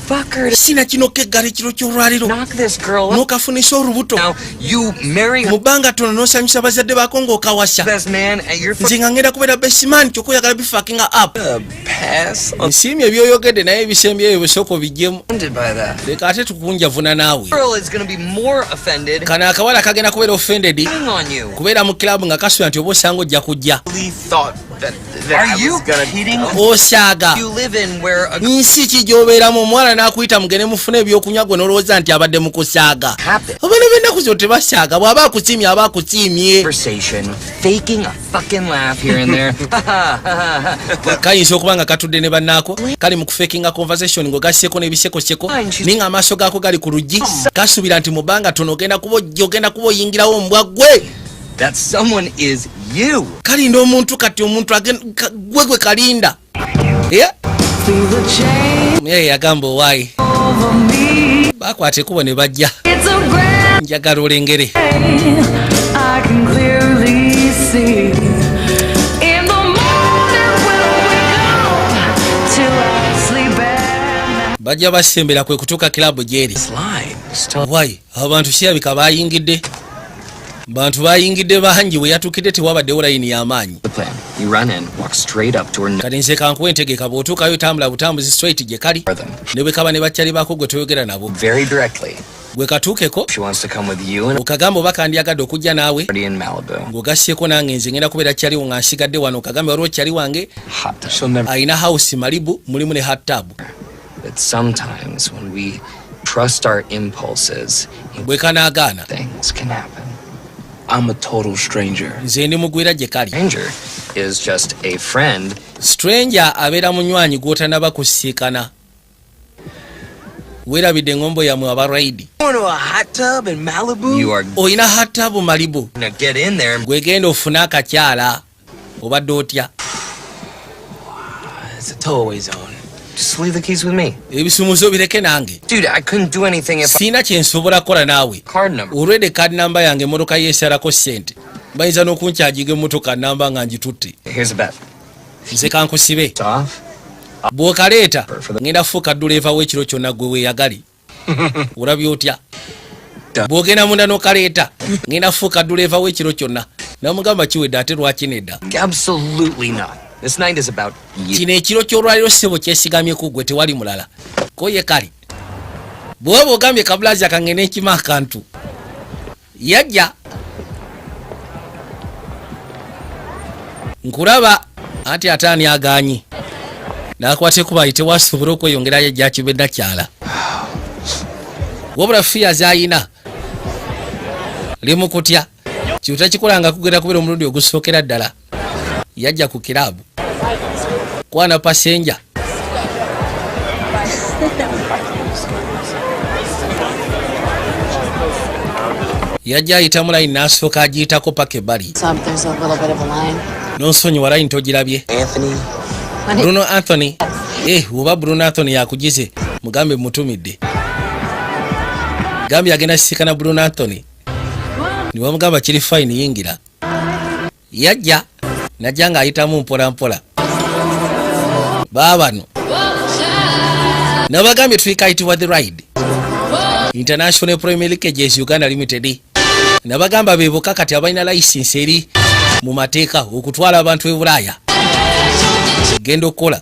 fuck her to sina kino keggala ekiro ky'olwaliro knock this girl up. n'okafunisa olubuto. Now you marry Mu her bbanga ttono n'osanyusa bazadde baako ng'okawasa. best man at your Nze nga ngenda kubeera best man, kyokka oyagala bifuckinga up. Pass on. Nsiimye ebyoyogedde, naye ebisembyeyo ebisooka obiggyemu. Offended by that. Leka ate tukunjavuna naawe. Girl is gonna be more offended Kano akawala kagenda kubeera offended hitting on you. kubeera mu kilabu nga kasula nti oba osanga ojja kujja. Really thought that Are I you was gonna kidding? Osaaga. You live in where a Nsi ki gy'obeeramu omuwala n'akuyita mugende mufune ebyokunywa, gwe n'olowooza nti abadde mu kusaaga? Happen. Abaana b'ennaku zino tebasaaga, bw'aba akusiimye aba akusiimye. Conversation, faking a fucking laugh here and there. Kayinza okuba nga katudde ne bannaako kali mu kufakinga conversation ng'ogasseeko n'ebisekoseko, naye nga amaaso gaako gali ku luggi, kasuubira nti mu bbanga tono ogenda kuba ojja, ogenda kuba oyingirawo mbwa gwe. That someone is you. Kalinda omuntu kati omuntu gwe gwe kalinda. Yeah. Ye yagamba owaayi bakwata ekkubo ne bajja. Njagala olengere. I can clearly see. In the morning when I wake up till I sleep at night. Bajja basembera kwe kutuuka kilabu gyeri. This line. Still Wayi abantu kirabika bayingidde, bantu bayingidde bangi, we yatuukidde tewabaddewo layini y'amaanyi. The plan. You run in, walk straight up to her. Kati nze kankuwa entegeka, bw'otuukayo tambula butambuzi straight gye kali, Them ne bwe kaba ne bakyali baako gwe toyogera nabo. Very directly. Gwe katuukeko. She wants to come with you and Okagamba oba kandyagadde okujja naawe party in Malibu. ng'ogasseeko nange, nze ngenda kubeera kyaliwo nga nsigadde wano. Okagambe waliwo kyali wange Hot tub. She'll never. Alina house Malibu, mulimu ne hot tub. But sometimes when we trust our impulses, Bwe kanaagaana, things can happen. I'm a total stranger. Nze ndi mugwira gye kali. Stranger is just a friend. Stranger abeera munywanyi gw'otanaba kusiikana. Weerabidde engombo yammwe aba ride. Going to a hot tub in Malibu? You are Olina hot tub Malibu. gonna get in there and Gwegenda ofune akakyala, obadde otya? It's a towaway zone. Just leave the keys with me. Ebisumuzo bireke nange. Dude, I couldn't do anything if Siina kyensobola kukola naawe. Card number. Olwedde card number yange emmotoka yeesalako ssente, bayinza n'okunkyajiga emmotoka namba nga ngitutte. Here's a bet. Nze kankusibe. It's off. Bw'okaleeta ngenda fuuka dduleeva w'ekiro kyonna, gwe weeyagali. Olabye otya bw'ogenda munda n'okaleeta? Ngenda fuuka dduleeva w'ekiro kyonna. Namugamba kiwedde, ate lwaki nedda? Absolutely not. This night is about you. Kino ekiro ky'olwaliro ssebo kyesigamye ku gwe, tewali mulala koye. Kale bw'oba ogambye kabulazi akangende nkima akantu yajja nkulaba anti ate ani aganye n'akwata ekuba ayite wasobole okweyongerayo ejja kibe nakyala, wabula fiya zayina limukutya kintu takikolanga kugenda kubeera omulundi ogusookera ddala yajja ku kiraabu kwana passenger. Yajja ayitamu layini n'asooka agiyitako paka ebbali. So there's a little bit of a line. Nonsonyiwa, layini togirabye? Anthony. Bruno Anthony. Eh, oba Bruno Anthony yakugize, mugambe mutumidde, gambye agenda sisikana Bruno Anthony. Niwamugamba kiri fine, yingira. Yajja najja ng'ayitamu mpola mpola. Baabano nabagambye tulikayitibwa The Ride International Premier Leagues Uganda Limited. Nabagamba beboka kati abalina license eri mu mateeka okutwala abantu e Bulaaya genda okukola.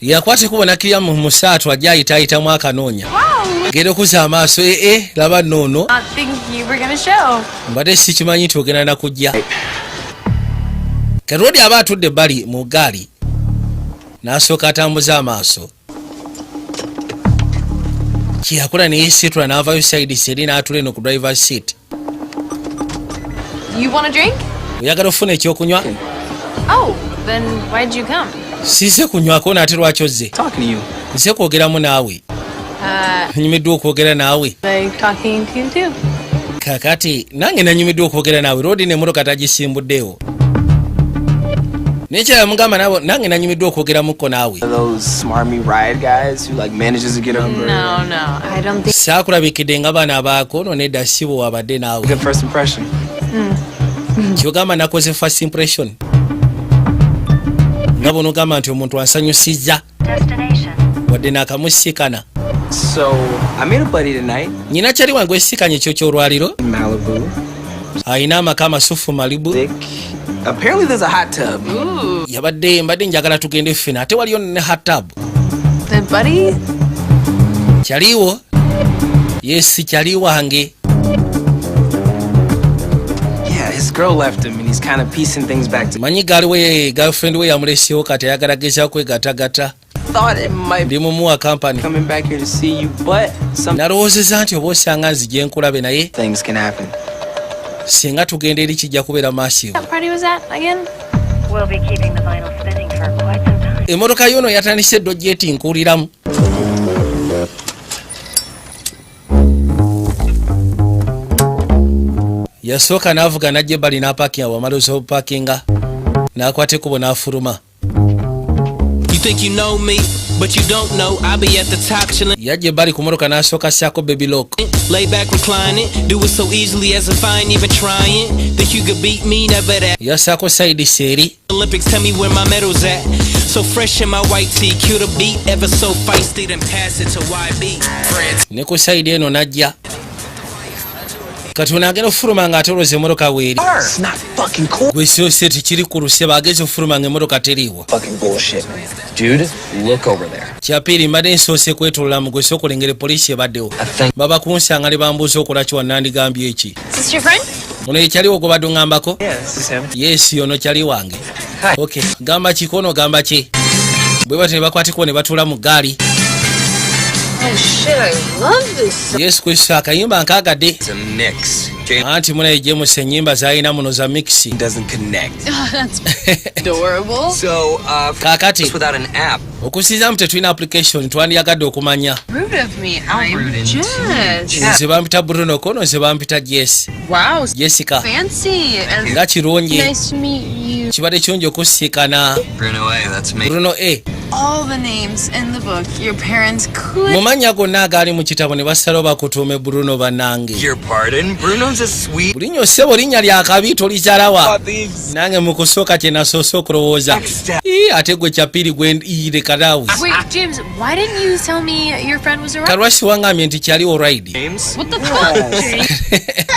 Yakwata ekubo nakirya mu musaatu, ajja ayitaayitamu akanoonya, genda okuzza amaaso, ee laba noono. Not think you were gonna show. Mbadde sikimanyi nti ogenda nakujja. Kerodi aba atudde ebbali mu gaali n'asooka atambuza amaaso kyeyakola neyesitula n'avayo side seri n'atula eno ku driver seat. You want a drink? Oyagala okufuna ekyokunywa? Oh, then why'd you come? Size kunywako, naate lwaki ozze? Talking to you. Nze kwogeramu naawe. Nyumiddwa okwogera naawe. Like talking to you too. Kakati nange nanyumiddwa okwogera naawe. Roodi nemmotoka tagisimbuddeewo, nekyala mugamba nabo nange nanyumiddwa okwogeramuko naawe. Those smarmy ride guys who like manages to get over. No, I don't think. Saakulabikidde nga baana abaako ono, nedda, sibo wabadde naawe. Good first impression. Kyogamba nakoze first impression nga bwonogamba nti omuntu ansanyusizza wadde naakamusiikana. So I made a buddy tonight Nyina kyali wange wesikanye ekyo kyolwaliro. In Malibu. Alina amaka amasufu Malibu. Dick. Apparently there's a hot tub. Yabadde mbadde njagala tugende ffena, ate waliyo ne hot tub. The buddy? Kyaliwo, yes, kyali wange. Yeah, his girl left him and he's kind of piecing things back to. Manyi gaaliwo girlfriend we yamulesewo, kati ayagala gezaako kwegatagata. Thought it might Ndi mumuwa company. be coming back here to see you, but some Nalowoozeza nti oba osanga nzije nkulabe, naye things can happen. singa tugenda eri kijja kubeera massive. What party was that again? We'll be keeping the vinyl spinning for quite some time. Emmotoka yono yatandise eddojja nkuuliramu. Yasooka n'avuga n'ajja ebbali n'apakinga, bwamala opakinga n'akwata ekkubo n'afuluma. You think you know me, but you don't know. I be at the top chillin', Yajja ebbali ku mmotoka n'asooka assaako baby lock. Lay back reclining, do it so easily as if I ain't even trying. Think you could beat me? Never that. Yassaako side seeri. Olympics, tell me where my medals at. So fresh in my white tee, cue the beat, ever so feisty, then pass it to YB. Ne ku side eno n'ajja. Kati ono agenda okufuluma nga ate olowooza emmotoka weeri. It's not fucking cool. Gwe soose tekiri ku luse, baagezi okufuluma nga emmotoka teriiwo. Fucking bullshit. Dude, look over there. Kyapiri mbadde nsoose kwetololamu, gwe sooka olengere poliisi ebaddewo. Baba kunsanga ne bambuuza okola ki, wannandigambye eki? Is this your friend? Ono yekyaliwo gwobadde oŋŋambako? Yeah, this is him. Yes, ono kyali wange. Hi. Ok, gamba ki kono, gamba ki? Bwe batyo ne bakwatiko ne batuula mu ggaali. Oh shit, I love this song. Yesu Kristo, akayimba nkaagadde. It's a mix. James Anti munaye James ennyimba z'alina muno za mix. Doesn't connect. Oh, that's adorable. So, Kaakati without an app, okusinzaamu tetulina application, twandiyagadde okumanya. Rude of me. I'm Rude Jess. Nze bampita Bruno, kono nze bampita Jess. Wow, Jessica. fancy. And Nga kirungi. nice to meet you. Kibadde kirungi okusiikana. Bruno A, that's me. Bruno A. All the names in the book your parents could Mu mannya gonna agaali mu kitabo ne basalawo bakutuume Bruno, bannange. Your pardon? Bruno's a sweet. Bulinnya ssebo linnya lyakabi, tolizalawa. Nange mu kusooka kye nasoose okulowooza. Ii, ate gwe kyapiri gwe leka naawe. Wait, James, why didn't you tell me your friend was a Kalwasi waŋŋambye nti kyali alright? James? What the fuck? James?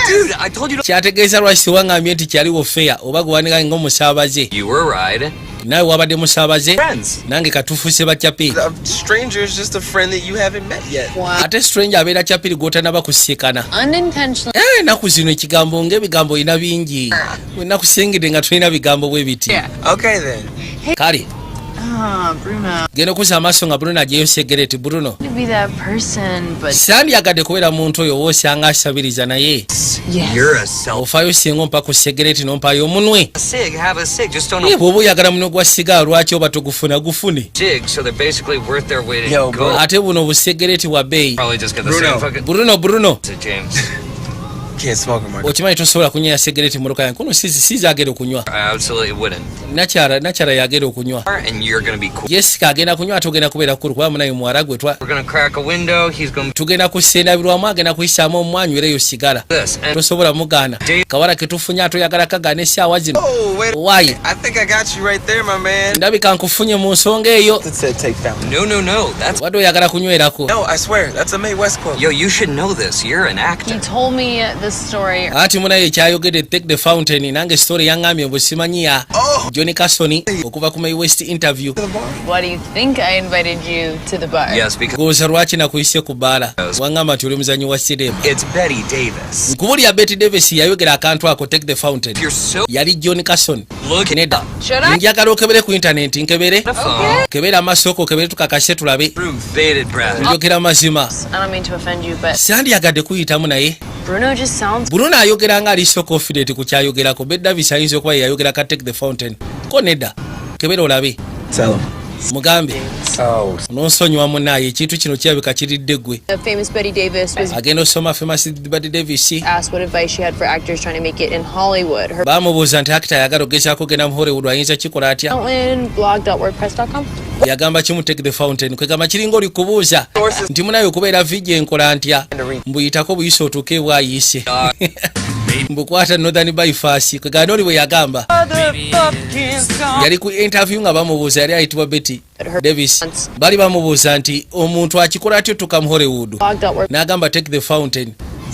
Dude, I told you to. Kyategeeza lwasi waŋŋambye nti kyaliwo fare oba gwewanika ng'omusaabaze? You were right. Naawe wabadde musaabaze. Friends. Nange katufuuse bakyapiri. A stranger is just a friend that you haven't met yet. Ate stranger abeera kyapiri gw'otanaba kusiikana. Unintentionally. Eh, ennaku zino ekigambo ng'ebigambo olina bingi, wenakusingidde nga tulina bigambo bwe biti. Okay then. Kale. Ah, Bruno. Genda okuzza amaaso nga Bruno ajeyo segereti. Bruno. To be that person, but Sandyagadde kubeera muntu oyo oba osanga asabiriza, naye yes. You're a self. Ofaayo singa ompa ku segereti n'ompayo omunwe. A cig, have a cig. Just don't Ye bw'oba oyagala muno gwa sigala, lwaki oba togufuna? Gufune. Cig, so they're basically worth their weight in Yo, bro. gold. Ate buno obusegereti bwa bbeeyi. Probably just get the Bruno. same fucking. Bruno, Bruno. To James. Can't smoke in my Okimanyi tosobola kunywa segereti mumotoka yange kuno. Sizi agenda okunywa. I absolutely wouldn't. Nakyala yagenda okunywa. And you're gonna be cool. Jessica agenda kunywa, ate ogenda kubeera kukulu kuba munaye muwala gwe We're gonna crack a window. He's gonna tugenda kusendabirwamu, agenda kuyisaamu omwanywereyo sigala. This. And Tosobola mugaana kawala ketufunye, ate oyagala kagaana essaawa zino. Oh, wait. Waayi. I think I got you right there, my man. Ndabika nkufunye mu nsonga eyo. It said take fountain. No. That's Wadde oyagala kunywerako. No, I swear. That's a Mae West quote. Yo. You should know this. You're an actor. He told me this story. Anti munaye ekyayogedde "take the fountain", nange story yaŋŋambye mbu simanyi ya Oh. Johnny Carson okuva ku Mae West interview. Why do you think I invited you to the bar? Yes, because Gooza lwaki nakuyise ku bbaala? Waŋŋamba nti oli muzanyi wa sinema. It's Betty Davis. Nkubulya, Betty Davis yayogera akantu ako, "take the fountain". You're so Yali John Carson. Look Nedda. Should I? Njagala okebere ku intaneti, nkebere. The phone. Kebera amasoko, okebere tukakase tulabe. Through bated breath. Njogera mazima. I don't mean to offend you, but Sandyagadde kuyitamu, naye Bruno just sounds Bruno ayogera nga ali so confident ku kyayogerako. Betty Davis ayinza okuba ye yayogera ka "take the fountain" ko. Nedda, kebera olabe. Tell him. Mugambe. Oh, Ononsonyiwa munaaye, ekintu kino kirabika kiridde ggwe. The famous Betty Davis was Agenda osoma famous Betty Davis. asked what advice she had for actors trying to make it in Hollywood. Her Bamubuuza nti actor ayagala okugezaako okugenda mu Hollywood ayinza kikola atya? fountain blog.wordpress.com. Yagamba kimu, "Take the fountain." Kwegamba kiringa oli kubuuza nti munaye okubeera VJ enkola ntya? Mbuyitako buyise otuuke ebwayise, mbukwata Northern Bypass. Kwegamba oli bwe yagamba yali ku interview nga bamubuuza, yali ayitibwa Betty Davis, bali bamubuuza nti omuntu akikola atya otuuka mu Hollywood? Blog.wordpress. N'agamba, "Take the fountain."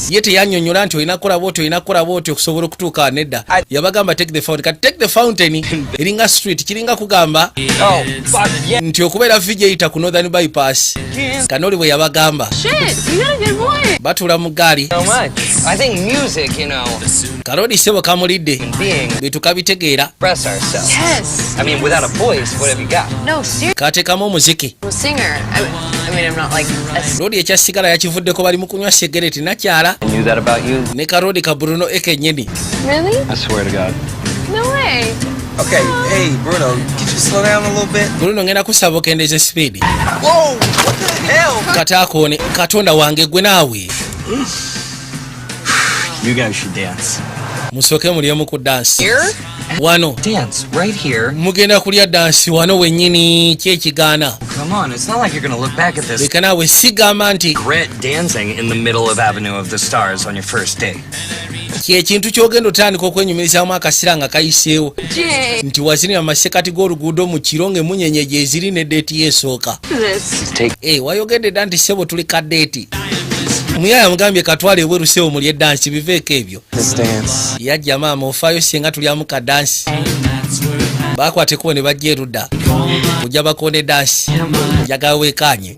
Ye teyannyonnyola nti olina kukola bwoti, olina kukola bwoti okusobola okutuuka. Nedda, yabagamba, "Take the fountain." Kati take the fountain eringa street, kiringa kugamba Oh, fuck yeah. nti okubeera VJ eyita ku Northern Bypass. Kanoli bwe yabagamba. Shit, you got a good voice. Batuula mu gaali. So much. I think music, Kalodi sebo kamulidde. being Bintu kabitegeera. express ourselves. Yes. I mean, without a voice, what have you got? No, seriously. Kateekamu omuziki. I'm a singer. I mean, I'm not like a Lodi ekyasigala yakivuddeko, bali mu kunywa segereti nakyala. I knew that about you. Ne kalodi ka Bruno ekennyini. Really? I swear to God. No way. Okay, hey, Bruno, could you slow down a little bit? Bruno, ngenda kusaba okendeeza speed. Whoa, what the hell? Kataakoone, katonda wange, gwe naawe. You guys should dance. Musooke mulyemu ku dansi. Here? Wano. Dance right here. Mugenda kulya dansi wano wennyini, kyekigaana? Come on, it's not like you're gonna look back at this Leka naawe, sigamba nti regret dancing in the middle of Avenue of the Stars on your first date. Kyekintu kyogenda otandika okwenyumirizaamu akasira nga kayiseewo Jay. nti wazinira mu masekati g'oluguudo mu kiro ng'emunyenye gyeziri ne date yeesooka. This. Take Eh, wayogedde dda nti ssebo tuli ka date. Muyaya mugambye katwale ebweru ssebo mulye dansi, biveeko ebyo. This dance. Yajja maama ofaayo singa tulyamu ka dansi. Bakwata ekkubo ne bajja erudda kujja bakonde dansi, njagala weekaanye.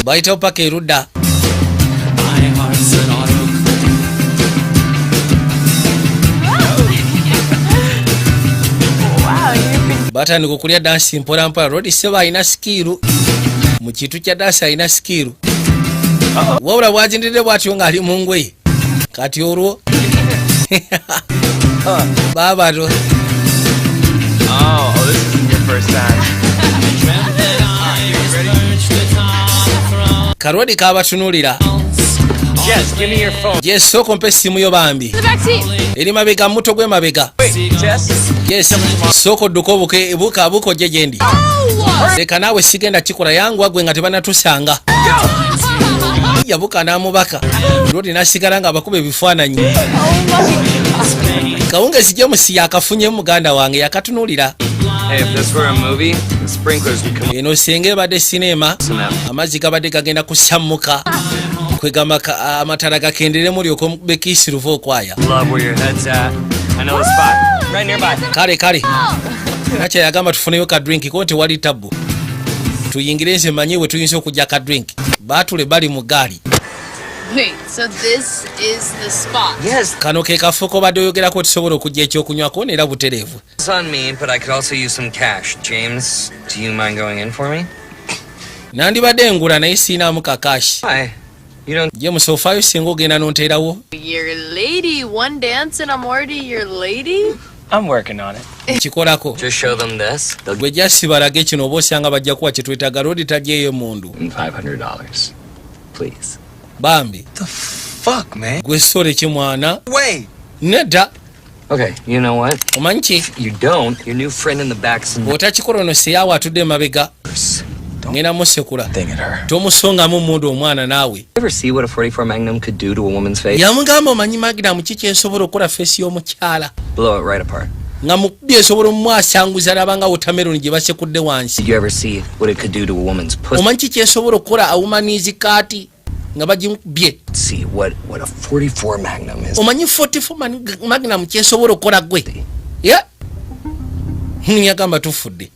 Bayitawo paka erudda. My heart's an auto. Wow, you've been Batandika okulya dansi mpolampola. Rodi seba alina skill mu kintu kya dansi, alina skill, wabula bwazindiridde bwatyo ng'ali mu ngoye. Kati olwo baabato. Oh, this isn't your first time. Kalodi kabatunuulira. Jess, give me your phone. Jesooka ompa essimu yo bambi. the back seat. Eri mabega, muto gwe mabega. Wait, Jess. Yes, sooka odduka obuke buuka abuuka ojje gye ndi. Leka naawe, sigenda kikola, yanguwa gwe nga tebanatusanga. Yabuka n'amubaka, lodi n'asigala nga abakuba ebifaananyi. Kawungezi James yakafunyemu muganda wange yakatunuulira. Hey, if this were a movie, the sprinklers would come Eno singa ebadde sinema, amazzi gabadde gagenda kusammuka, kwegamba amatala gakenderemu olyoka omukubeko okwaya. Love where your head's at. I know the spot. Right nearby. Kale kale, nakya yagamba tufuneyo ka drink ko tewali tabbu, tuyingire, nze manyi we tuyinza okujja ka drink. Baatule bali mu gaali. Wait, so this is the spot. Yes, Kano ke kafo kobadde oyogerako tusobola okujja ekyokunywako neera butereevu. it's on me, but I could also use some cash. James, do you mind going in for me? Nandibadde engula naye siinaamu ka cash. Why? You don't. James, ofaayo singa ogenda n'onteerawo? Your lady. One dance and I'm already your lady? I'm working on it. Nkikolako. Just show them this. They'll Gwe jasi balage kino oba osanga bajja kuwa kyetwetaaga. Lodi tajjeeyo emundu. give $500. Please. Bambi. The fuck, man? Gwe sole kimwana. Wait. Nedda. Okay, you know what? Omanyi ki? You don't. Your new friend in the back's Bw'otakikola ono seyaawe atudde emabega nurse. ngenda musekula. Thing at her. Tomusongamu mundu omwana naawe. Ever see what a 44 Magnum could do to a woman's face? Yamugamba, omanyi Magnum ki kyensobola okukola face y'omukyala? Blow it right apart. Nga mukubye esobola omumwasanguza nabanga watermelon gye basekudde wansi. Did you ever see what it could do to a woman's pussy? Omanyi ki kyensobola okukola a woman's kaati nga bagimukubye? See what a 44 Magnum is. Omanyi 44 Magnum kyensobola okukola gwe? Ya yagamba tufudde.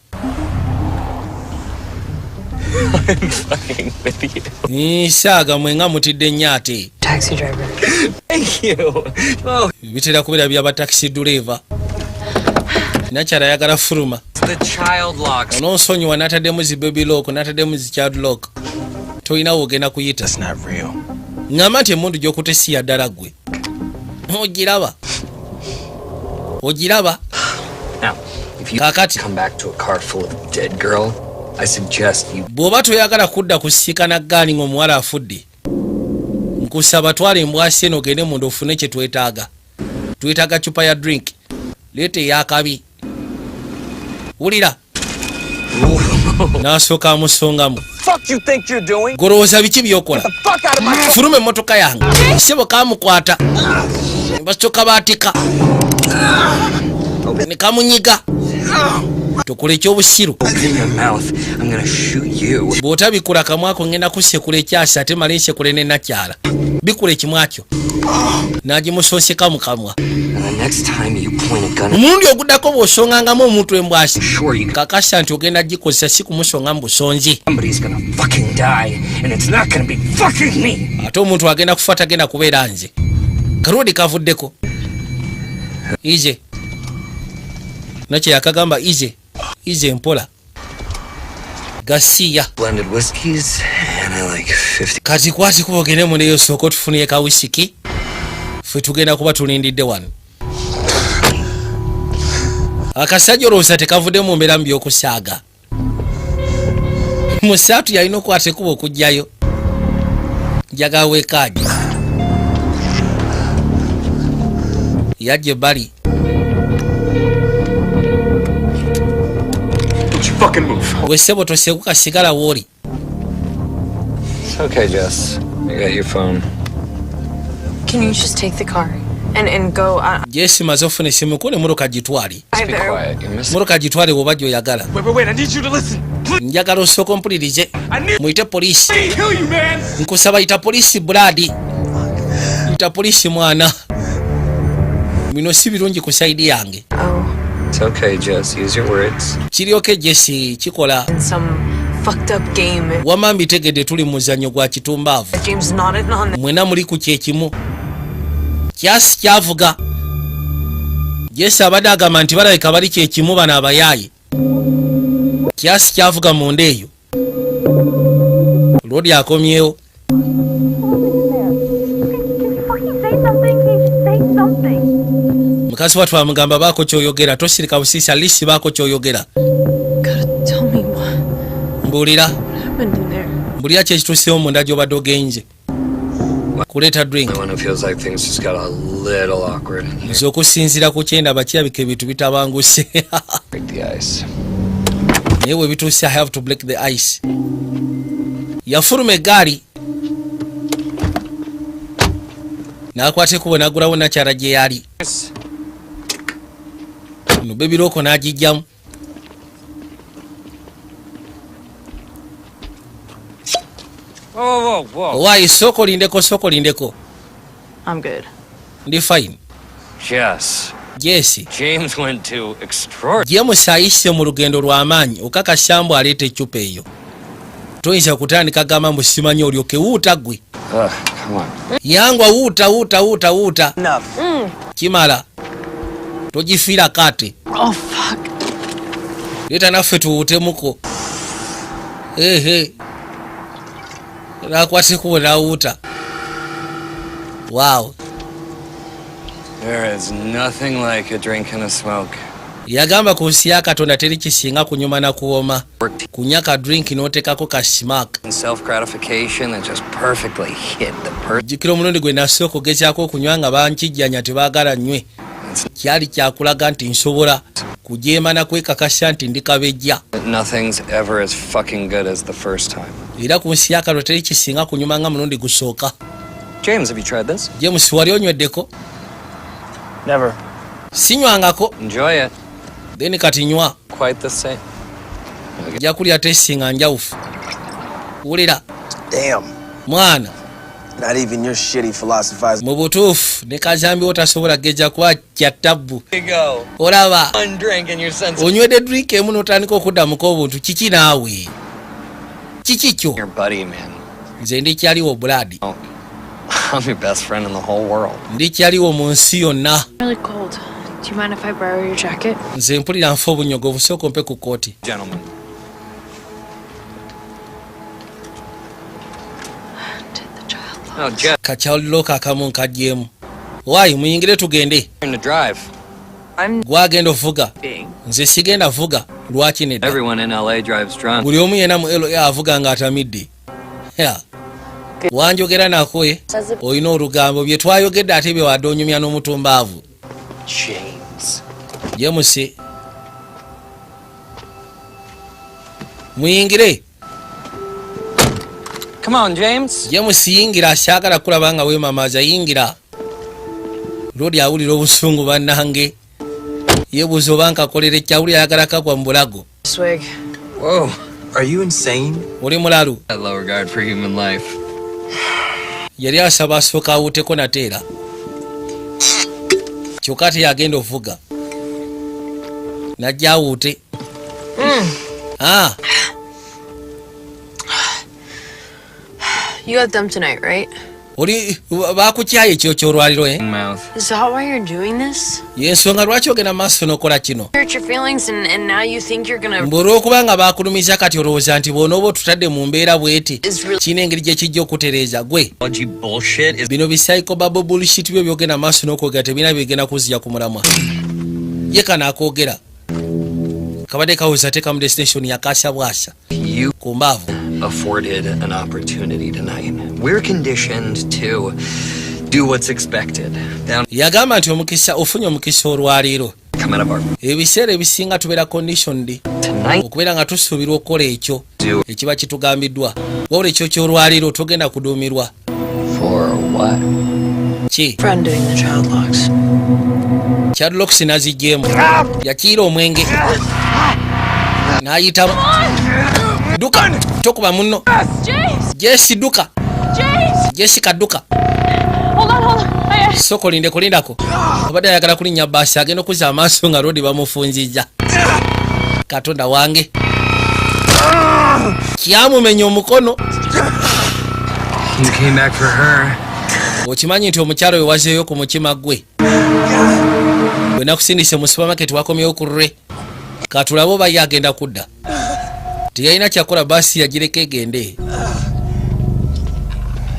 Fucking with you. Nsaaga mwe nga mutidde nnyo ate. Taxi driver. Thank you. Oh, Bitera kubeera byaba taxi driver. Nakyala ayagala fuluma. the child locks. Onoonsonyiwa, n'ataddemu zi baby lock, n'ataddemu zi child lock, tolinawo ogenda kuyita. That's not real. Ŋŋamba nti emundu gy'okutte si ya ddala ggwe. Ogiraba, ogiraba. Now, if If you Kakati. come back to a car full of dead girl, I suggest you Bw'oba toyagala kudda kusiikana ggaali ng'omuwala afudde, nkusaba twala embwasi eno, ogende munda ofune kye twetaaga. Twetaaga cupa ya drink, leeta eyakabi. Wulira, n'asooka amusongamu. Fuck you think you're doing? Golowooza biki byokola? Fuck out of my car. Fuluma emmotoka yange, sebo. Kamukwata, basooka baatika ne kamunyiga. Tokola ekyobusiru. Open your mouth. I'm gonna shoot you. Bw'otabikula kamwako, ngenda kusekula ekyasi, ate male nsekule nenakyala. Bikula ekimwakyo, n'agimusooseka mu kamwa. And the next time you point a gun at Omulundi oguddako bw'osongangamu omuntu embwasi, sure you kakasa nti ogenda gikozesa, si kumusonga mu busonzi. Somebody's gonna fucking die, and it's not gonna be fucking me. Ate omuntu agenda kufa, tagenda kubeera nze. Kalodi kavuddeko ize nakye yakagamba ize ize mpola gasiya. Blended whiskeys, and I like 50. Kati kwati kuba ogende muneyo, sooka otufuniye ka wisiki, ffe tugenda kuba tulindidde wano. Akasajja olowooza tekavudde mu mbeera mu byokusaaga. Musaatu yalina okwata ekuba okugjayo. Njagala weekaagi yajja ebbali. Don't you fucking move. Gwe ssebo, tosekuka, sigala wooli. It's okay, Jess. I got your phone. Can you just take the car and go? Jesi, maze ofuna esimu ko nemotoka gitwale. Just be Either. quiet. You're missing. Motoka gitwale bw'oba gy'oyagala. Wait, wait, wait. I need you to listen. Please. Njagala osooka ompulirize. I need Muyite poliisi. to kill you, man. Nkusaba yita poliisi, Brad, yita poliisi mwana. Bino si birungi ku side yange. Oh, It's okay, Jess. Use your words. Kiryoke Jesi kikola. in some fucked up game. Wamma mbitegedde, tuli mu muzannyo gwa kitumbaavu. James nodded on Mwena muli ku kyekimu kyasi kyavuga. Jesi abadde agamba nti balabika bali kyekimu bano abayaaye. Kyasi kyavuga munda eyo, lodi akomyewo. Fucking say something. Can you just say something? Mukazi wattu amugamba, baako kyoyogera, tosirika busiisi, alisi baako kyoyogera. Gotta tell me what Mbuulira. happened in there. Mbuulira kyekituusewo munda gy'obadde ogenze kuleeta drink. The one who feels like things just got a little awkward in here. Nze okusinziira ku kyendaba, kirabika ebintu bitabanguse. Break the ice. Naye bwe bituuse, I have to break the ice. Yafuluma eggaali n'akwata ekkubo n'aggulawo nakyala gye yali no bebirooko n'agijjamu. Whoa, whoa. Owaayi, sooka olindeko, sooka olindeko. I'm good. Ndi fine. Jess. Jesi. James went to extraordinary. James ayise mu lugendo lw'amaanyi. Okakasa mbu aleeta eccupa eyo, toyinza kutandika gamba mbu simanyi olyoke wuuta ggwe. Ugh, come on. Yangwa, wuuta, wuuta, wuuta, wuuta. Enough. Kimala, togifiira kate. Oh, fuck. Leeta naffe tuwuutemuko. Ehe, nakwata ekubo nawuuta. Waawo. There is nothing like a drink and a smoke. Yagamba ku nsi ya Katonda teri kisinga kunyuma na kuwoma, kunywa ka drink n'oteekako ka smoke. And self gratification that just perfectly hit the person. Jjukira omulundi gwe nasooka ogezaako okunywa nga bankijjanya, tebaagala nnywe. Kyali kyakulaga nti nsobola kujeema na kwekakasa nti ndi kabejja. Nothing's ever as fucking good as the first time. Era ku nsi ya Katonda teri kisinga kunyuma nga mulundi gusooka. James, have you tried this? James, wali onyweddeko? Never. Sinywangako. Enjoy it. Then kati nywa. Quite the same. Ojja kulya tesinga njawufu, wulira. Damn. Mwana. Not even your shitty philosophizing. Mu butuufu ne kazambiwo tasobola gejja kuba kya tabbu. Here you go. Olaba. One drink and your sense. Onywedde drink emu n'otandika okuddamuko obuntu. Kiki naawe, kiki kyo? Your buddy, man. Nze ndikyaliwo, Brad. I'm your best friend in the whole world. Ndikyaliwo mu nsi yonna. Really cold. Do you mind if I borrow your jacket? Nze mpulira nfa obunyogovu, sooka ompe ku kooti. Gentlemen. Did the child Oh, Jeff, Kakyalulooka akamu nkajjeemu. Waayi, muyingire tugende. to drive. I'm Gwagenda ovuga. being. Nze sigenda vuga. Lwaki nedda? Everyone in LA drives drunk. Buli omu yenna mu LA avuga ng'atamidde. Ya. Wanjogera nako ye olina olugambo, bye twayogedde ate bye wadde onyumya n'omutumbaavu. James. James, muyingire. Come on, James. James yingira, saagala kulaba nga weemamaaza, yingira. Lodi awulira obusungu bannange, yeebuuza oba nkakolera ekyawulira ayagala kagwa mu bulago. Swig. Whoa. Are you insane? Oli mulalu? That low regard for human life. Yali asaba asooka awuuteko nateera, kyokka ate yagenda ovuga najja awuute. Ah, You got them tonight, right? Oli bakukyaye ekyo kyolwaliro, eh? Mouth. Is that why you're doing this? Yensonga lwaki ogenda maaso n'okola kino? Hurt your feelings and now you think you're gonna Mbu olw'okuba nga bakulumiza, kati olowooza nti bw'onooba otutadde mu mbeera bw'eti is really kirina engeri gye kijja okutereeza gwe? Apology bullshit is Bino bi psychobabble bullshit byo byogenda maaso n'okwogera tebirina byegenda kuzija ku mulamwa. Ye kano akoogera kabadde kawuza teekamu destination yakasa bwasa you ku mbaavu. Afforded an opportunity tonight. We're conditioned to do what's expected. Down Yagamba nti omukisa ofunye omukisa olwaleero. Come out of our Ebiseera ebisinga tubeera conditioned tonight. okubeera nga tusuubirwa okukola ekyo Do ekiba kitugambiddwa, wabula ekyo kyolwaleero togenda kuduumirwa. For what? Ki? Friend doing the child locks. Child locks naziggyemu, yakiira omwenge n'ayitamu. Dduka, tokuba munno. Jesi, dduka. Jessica, dduka. Hold on, hold on. Soko linde kulindako. Abadde ayagala kulinnya baasi, agenda okuzza amaaso nga lodi bamufunzizza. Katonda wange, kyamumenya omukono. You came back for her. Okimanyi nti omukyalo we wazeeyo ku mutima gwe bwe nakusindise mu supermarket, wakomyewo ku lwe. Katulabe oba ye agenda kudda. Teyalina kyakola, baasi yagireka egende,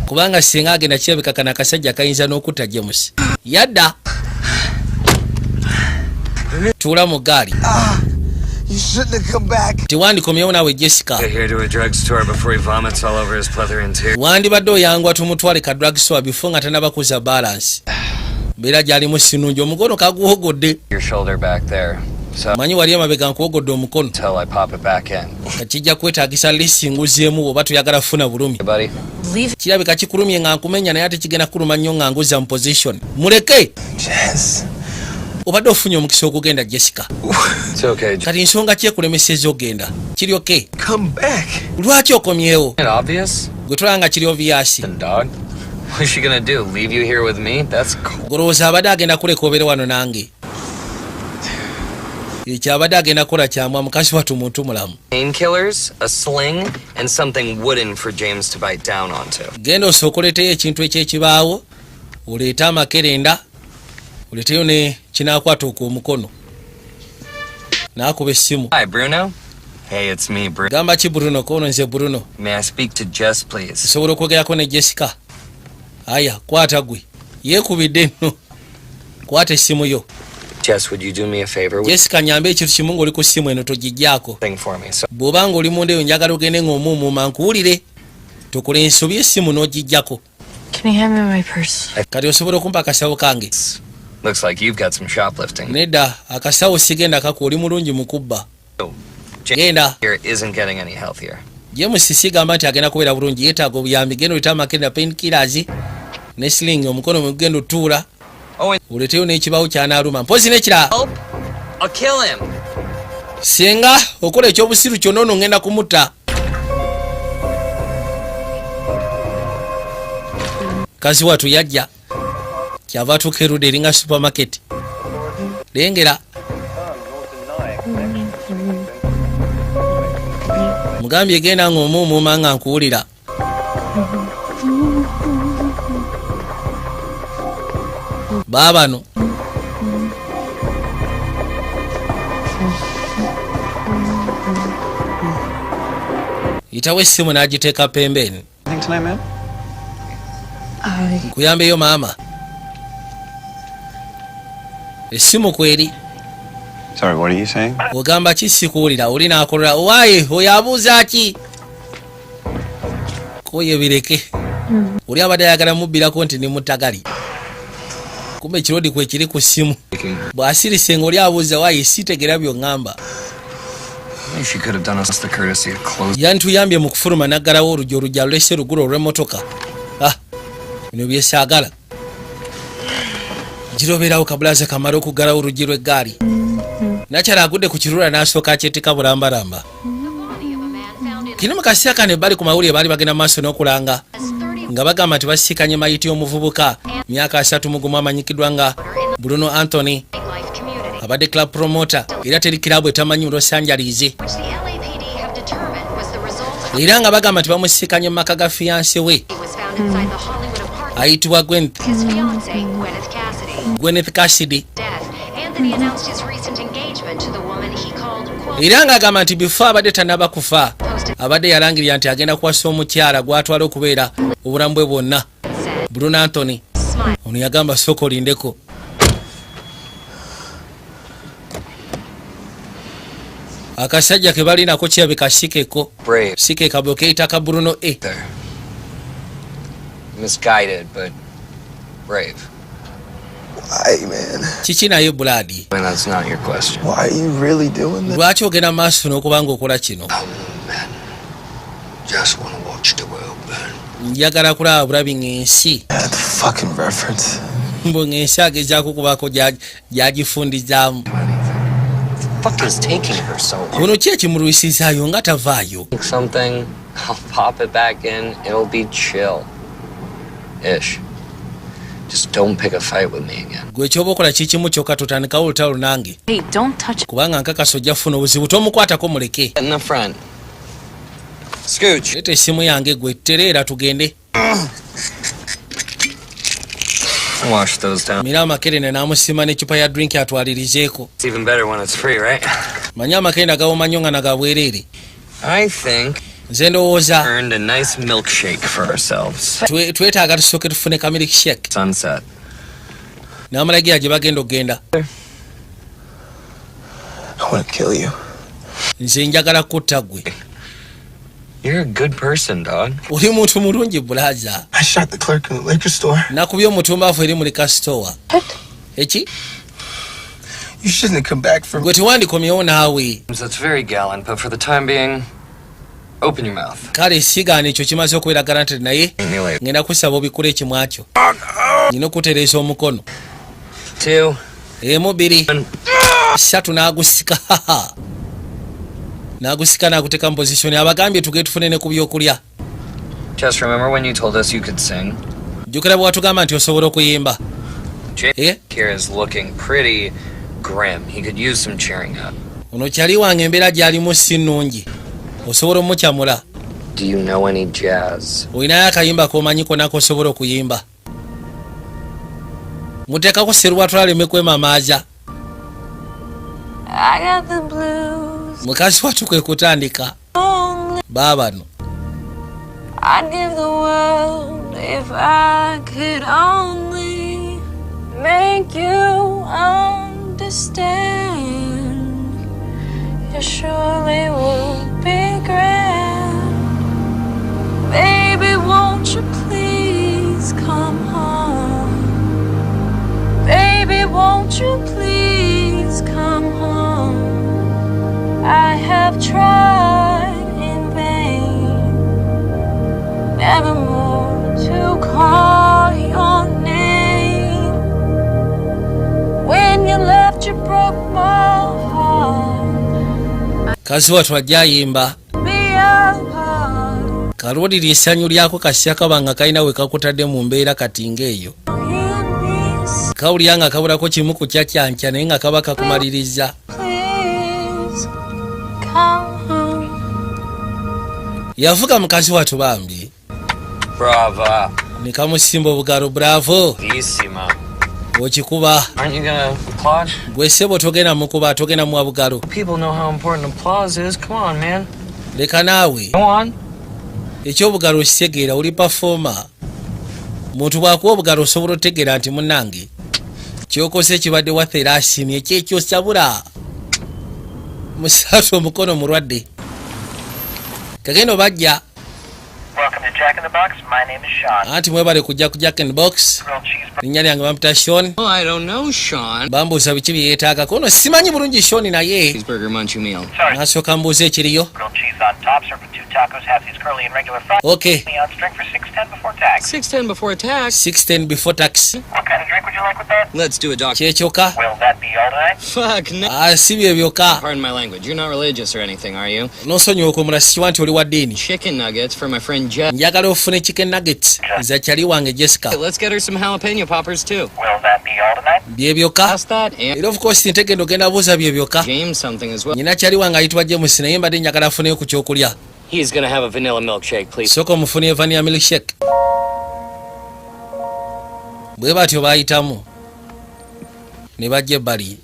kubanga singa agenda kirabika kano akasajja kayinza n'okutta James. Yadda tuula mu gaali. You shouldn't have come back. Tewandikomyewo naawe, Jessica. Get here to a drugstore before he vomits all over his pleather interior. Wandibadde oyangwa tumutwale ka drugstore before nga tanabakuza balance. Mbeera gyalimu sinungi, omukono kaguwogodde. Your shoulder back there. So Manyi wali emabega nkuwogodde omukono. until I pop it back in. Kakijja kwetaagisa lisinguzeemu bw'oba toyagala kufuna bulumi. Hey, buddy. Leave. Kirabika kikulumye nga nkumenya, naye ate kigenda kuluma nnyo nga nguza mu position. Muleke. Jess. Obadde ofunye omukisa okugenda, Jessica. It's okay. Kati nsonga ki ekulemeseza ogenda? Kiri okay. Come back. Lwaki okomyewo? Isn't it obvious? Gwe tolaba nga kiri obvious? Then dog. What is she gonna do? Leave you here with me? That's cool. Golowooza abadde agenda kuleka obeere wano nange? Ekyo abadde agenda kukola kyamwa mukazi wattu muntu mulamu. Painkillers, a sling, and something wooden for James to bite down onto. Genda osooka oleeteyo ekintu ekyekibaawo, oleete amakerenda, oleeteyo ne kinaakwata okwo omukono. N'akuba essimu. Hi, Bruno. Hey, it's me, Bruno. Gamba ki Bruno? Kono nze Bruno. May I speak to Jess, please? Nsobola okwogerako ne Jessica? Aya, kwata gwe yeekubidde nno, kwata essimu yo. Jess, would you do me a favor with Jessica, nyambe ekintu kimu ng'oli ku ssimu eno, togijjaako. thing for me? So Bw'oba ng'oli munda eyo, njagala ogende ng'omuumuuma nkuwulire, tokola ensobi essimu n'ogijjako. Can you hand me my purse? Kati osobola okumpa akasawo kange? Looks like you've got some shoplifting. Nedda, akasawo sigenda kako, oli mulungi mu kubba. Genda. Here isn't getting any healthier. James sigamba nti agenda kubeera bulungi, yeetaaga obuyambi. Genda olete amakerenda, painkillers ne sling, omukono mwegenda otuula. Oh, and Oleteyo n'ekibaawo kyanaaluma mpozi n'ekirala. help! I'll kill him. Singa okola ekyobusiru kyonna, ono ngenda kumutta. Kazi watu yajja kyava atuuka erudda eringa supermarket. Lengera mugambye genda ng'omuumuuma nga nkuwulira. Baabano yitawo essimu n'agiteeka pembeeni. Anything tonight, man? Nkuyambeyo maama, essimu kweri. Sorry, what are you saying? Ogamba ki? Sikuwulira. Oli n'akolola owaaye oyo abuuza ki? Koye bireke. Oli abadde ayagala mubbirako nti ni mutagali, kumbe ekirodi kwe kiri ku ssimu. Bw'asirise nga oli abuuza waaye sitegera by'oŋŋamba. She could have done us the courtesy of closing. Yantuyambye mu kufuluma n'aggalawo oluggi, oluggi alulese lugulu olw'emmotoka. Ah, bino byesaagala girobeerawo. Kabulaza kamala okuggalawo oluggi lw'eggaali, nakyala agudde ku kirula n'asooka akyetika bulambalamba. Kino mu kaseera kano ebbali ku mawulire baali bagenda maaso n'okulanga nga bagamba nti basiikanye mayiti y'omuvubuka myaka 31 amanyikiddwa nga Bruno Anthony, abadde club promoter, era teri kirabu etamanyi mu Los Angeles, era nga bagamba nti bamusiikanye mu maka ga fiancé we ayitibwa Gwyneth Cassidy, era ng'agamba nti bifo abadde tanaba kufa abadde yalangirira nti agenda kuwasa omukyala gw'atwala okubeera obulamu bwe bwonna. Bruno Anthony ono yagamba sooka olindeko. Akasajja ke balinako kirabika sikeko. Brave. Sikekabwe keyita ka Bruno e. Misguided, but brave. Why, man? Kiki naye, Brad? I mean, that's not your question. Why are you really doing this? Lwaki ogenda maaso n'okuba nga okola kino? Just want to watch the world burn. Njagala kulaba bulabi ng'ensi That fucking reference. mbu ng'ensi agezaako kubaako gyagifundizaamu. Fuck is taking her so long? Ono ki ekimulwisizaayo nga tavaayo? Think something, I'll pop it back in. It'll be chill. Ish. Just don't pick a fight with me again. Gwe kyoba okola kikimu kyokka, totandikawo olutalo nange. Hey, don't touch. Kubanga nkakasa ojja kufuna obuzibu. Tomukwatako, muleke. Get in the front. Scooch. Leeta essimu yange gwe, tereera tugende. Wash those down. Mira amakerenda n'amusima n'eccupa ya drink atwalirizeeko. It's even better when it's free, right? Manyi amakerenda gawoma nnyo nga nagabwereere. I think Nze ndowooza earned a nice milkshake for ourselves. Twetaaga tusooke tufune ka milkshake. Sunset. N'amalagira gye bagenda okugenda. I want to kill you. Nze njagala kutta gwe. You're a good person, dog. Oli muntu mulungi, bulaza. I shot the clerk in the liquor store. Nakubye omutumbaafu eri mu liquor store. Eki? You shouldn't have come back for Gwe tewandikomyewo naawe. That's very gallant, but for the time being, open your mouth. Kale sigaana ekyo kimaze okubeera granted, naye Anyway, ngenda kusaba obikula ekimwa kyo, nina okutereeza omukono. Two. Emu, bbiri, ssatu, n'agusika, n'agusika n'aguteeka mu position. Abagambye tuge tufune ne ku byokulya. Just remember when you told us you could sing? Jjukira bwe watugamba nti osobola okuyimba? Jake Eh? here is looking pretty grim. He could use some cheering up. Ono kyali wange embeera gy'alimu si nnungi, osobola omukyamula. Do you know any jazz? Olinayo akayimba k'omanyi konna kosobola okuyimba? Muteekako serwatula aleme kwemamaaza. I got the blues. Mukazi watu kwe kutandika. Only Baabano. I'd give the world if I could only make you understand. You surely would be grand. Baby, won't you please come home? Baby, won't you please come home? I have tried in vain, nevermore to call your name. When you left, you broke my heart. Kazi watu ajja ayimba. Be apart. Kalwoliri essanyu lyako kasya kaba nga kalina we kakutadde mu mbeera kati ng'eyo. Hear me, Kawulira nga kabulako kimu ku kyakyankya, naye nga kaba kakumaliriza. Please come home. Yavuga mukazi watu bambi. Brava. Ne kamusimba obugalo, bravo. Bravissima. Okikuba. Aren't you gonna applaud? Gwe ssebo togenda mukuba, togenda muwa bugalo. People know how important applause is. Come on, man. Leka naawe. Go on. Ekyobugalo okitegeera, oli performer. Muntu bw'akuwa obugalo osobola otegeera nti munnange kyokoze kibadde waffe era asiimye. Kyekyo sabula. Musatu omukono mulwadde. Kagendo bajja. Welcome to Jack in the Box. My name is Sean. Anti mwebale kujja ku Jack in the Box. Grilled cheeseburger. Linnya lyange bampita Sean. Oh, I don't know, Sean. Bambuuza biki bye yeetaaga. Kono simanyi bulungi Sean naye. Cheeseburger munchie meal. Sorry. Nasooka mbuuza ekiriyo. Grilled cheese on top, served with two tacos, half these curly and regular fries. Okay. On drink for 6.10 before tax. 6.10 before tax. 6.10 before tax. What kind of drink would you like with that? Let's do a doctor. Kyekyoka. Will that be all tonight? Fuck no. Ah, si bye byokka. Pardon my language. You're not religious or anything, are you? Nosonyiwa okwemula sikiwa nti oli wa ddiini. Chicken nuggets for my friend Jeff. Njagala ofune chicken nuggets za kyali wange Jessica. Hey, let's get her some jalapeno poppers too. Will that be all tonight? Bye byokka. Ask that and Era of course ntegenda ogenda buuza bye byokka. James something as well. Nyina kyali wange ayitibwa James naye mbadde njagala afuneyo ku kyokulya. He's gonna have a vanilla milkshake, please. Sooka omufunire vanilla milkshake. Bwe batyo baayitamu ne bajja ebbali.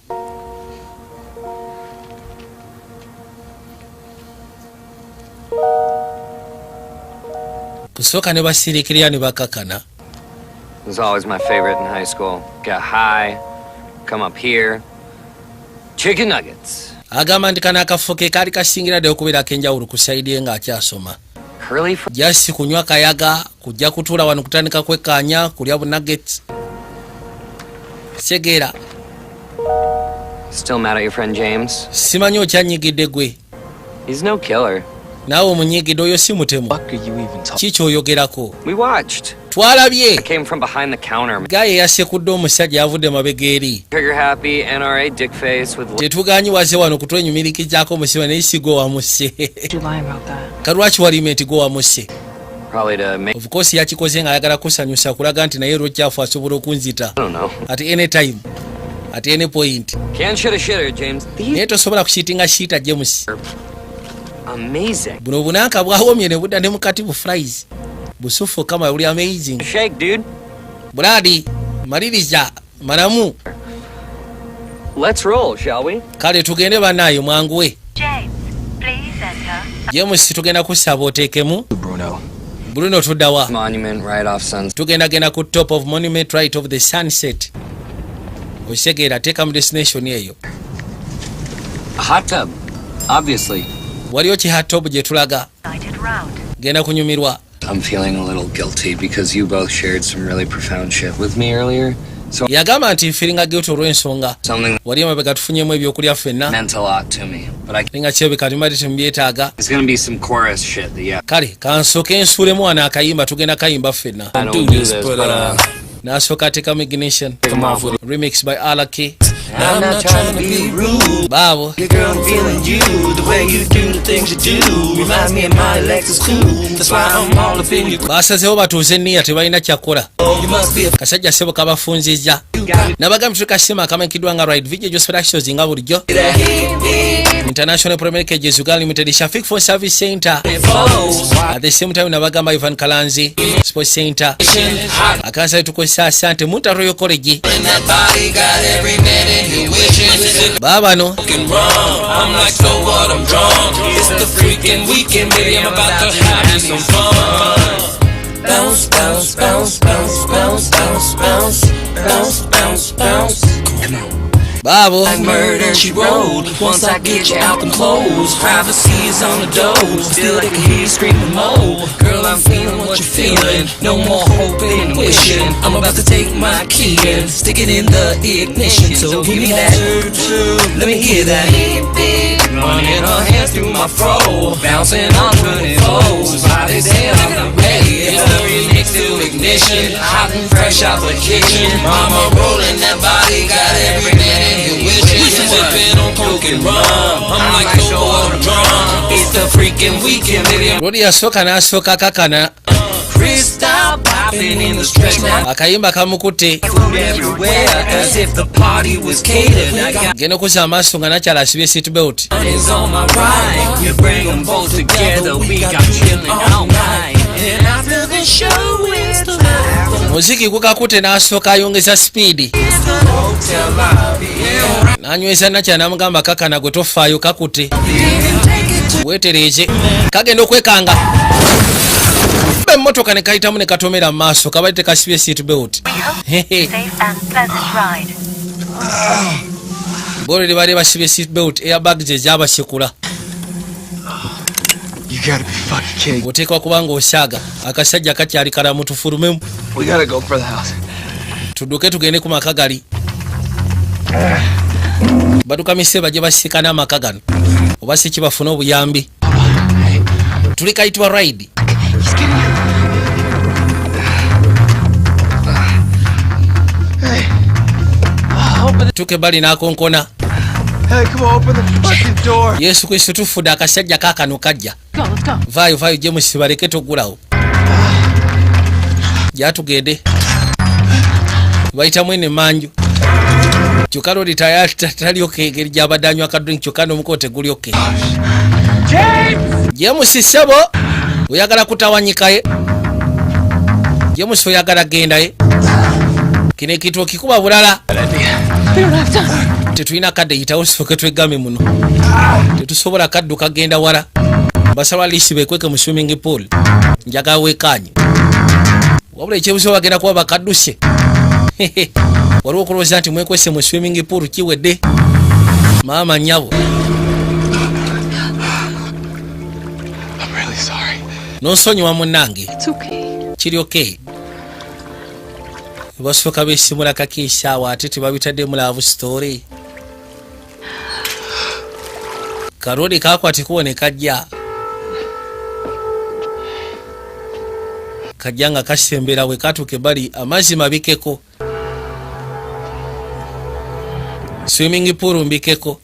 Kusooka ne basiriikirira ne bakakana. It was always my favorite in high school. Get high, come up here. Chicken nuggets. Agamba nti kano akafo ke kaali kasingira ddala okubeera ak'enjawulo ku side ye ng'akyasoma. Curly fries. Just kunywa kayaga, kujja kutuula wano kutandika kwekkaanya, kulya bu nuggets. Segeera. Still mad at your friend James? Simanyi okyanyigidde gwe. He's no killer. Naawe omunyigidde oyo si mutemu. Fuck are you even talking? Ki kyoyogerako? We watched. Twalabye. I came from behind the counter. Gaye yasekudde omusajja yavudde mabega eri. Trigger happy NRA dick face with Tetugaanyi waze wano kutwenyumirikizaako omusiba naye si gwe wamusse. Did you lie about that? Kalwaki walima nti gwe wamusse? probably to make. Of course yakikoze ng'ayagala kusanyusa kulaga nti naye lwekyafu asobola okunzita. I don't know. At any time. At any point. Can't shit a shitter, James. These Naye tosobola kushiitinga shiita James. are amazing. Buno obunanka bwawomye ne budda ne mukati bu fries. Busufu kama buli amazing. Shake, dude. Buladi maliriza malamu. Let's roll, shall we? Kale tugende bannaayo mwanguwe. James, please enter. James tugenda kusaba oteekemu. Bruno. Bruno tuddawa. Monument right off sunset. Tugenda ku top of monument right of the sunset. Okitegeera teekamu destination eyo. A hot tub, obviously. Waliyo ki hot tub gye tulaga. United route. Genda kunyumirwa. I'm feeling a little guilty because you both shared some really profound shit with me earlier. So Yagamba nti feeling guilty olw'ensonga. something Wali emabega tufunyemu ebyokulya ffenna. meant a lot to me. But I Nga kirabika tubadde temubyetaaga. it's gonna be some chorus shit that yeah. Kale kansooke nsuulemu wano akayimba tugenda kayimba ffenna. I don't do this, but N'asooka ateekamu ignition. come off with Remix by Alaki. I'm not trying to be rude. Baabo. Girl, I'm feeling you. The way you do the things you do reminds me of my Lexus cool. That's why I'm all up in your. Baasazeewo batuuze nniya tebalina kyakola. You must be a Kasajja ssebo kabafunzizza. Nabagambye tuli kasima akamanyikiddwa nga Ride VJ Joseph Actions nga bulijjo. International Premier Cages Uganda Limited Shafiq for Service Center. At the same time nabagamba Ivan Kalanzi Sports Center. Akansa tukozesa asante Munta Royal College. that body got every man in here wishing. Baabano Fucking wrong. I'm like, so what? I'm drunk. It's the freaking weekend, baby. I'm about to have me some fun. Bounce, bounce, bounce, bounce, bounce, bounce, bounce, bounce, bounce, bounce. Come on. baabo Like murder, she rolled. Once I get you out them clothes, privacy is on the door. Still I can hear you screaming more. Girl, I'm feeling what you're feeling. No more hoping and wishing. I'm about to take my key and stick it in the ignition. So give me that. Let me hear that. Running her hands through my fro, bouncing on 24s. By this day, I'm ready. It's the remix to ignition, hot and fresh out the kitchen. Mama rolling that body, got every man in here wishing. Sipping on coke and rum. I'm like, so what? I'm drunk. It's the freaking weekend, baby. I'm Lodi yasooka n'asooka kakana. crystal popping in the stretch. Now Akayimba kamukutte. food everywhere, as if the party was catered. I got Genda okuzza amaaso nga nakyala asibye seat belt. is on my right. You bring them both together, we got chilling all night. And after the show, it's the Muziki gukakutte n'asooka ayongeza sipiidi. hotel lobby. N'anyweza nakyala n'amugamba kakana gwe tofaayo kakutte. Weetereeze. Kagenda okwekanga. Kuba emmotoka ne kayitamu ne katomera mu maaso kabadde tekasibye seat belt. We hope Hehe. safe and pleasant ride. Bolere bali basibye seatbelt, airbags ezabasekula. You gotta be fucking kidding. Oteekwa kuba nga osaaga, akasajja kakyali kalamu, tufulumemu. We gotta go for the house. Tudduke tugende ku maka gali. Badukamise bajje basikana amaka gano oba si kibafune obuyambi. Tuli kayitibwa Ride. Tuke bali n'akonkona. Hey, come on, open the fucking door. Yesu Kristo, tufudde, akasajja kaakano kajja. Go, let's go. Vaayo, vaayo, James, baleke togulawo, gyatugende. Bayitamu eno emanju, kyokka lodi talyoka engeri gyabadde anywa kadrink, kyokka n'omukono tegulyoke. James, ssebo, oyagala kutawanyikaye? James, oyagala gendaye? Kino ekintu okikuba bulala. We don't have time. Tetulina kadde, yitawo sooke twegame muno, tetusobola kadduka genda wala. Basaba lisi bekweke mu swimming pool, njagala weekanye. Wabula ekyebuzo, bagenda kuba bakadduse. Waliwo okulowooza nti mwekwese mu swimming pool kiwedde. Maama nnyabo. I'm really sorry. Nonsonyiwa munnange. It's okay. Kiri okay. Basooka beesimula kakiisaawa, ate tebabitadde mu love story. Kalodi kakwata ekubo ne kajja, kajja nga kasembera. Bwe katuuka ebbali, amazzi mabikeko, swimming pool mbikeko.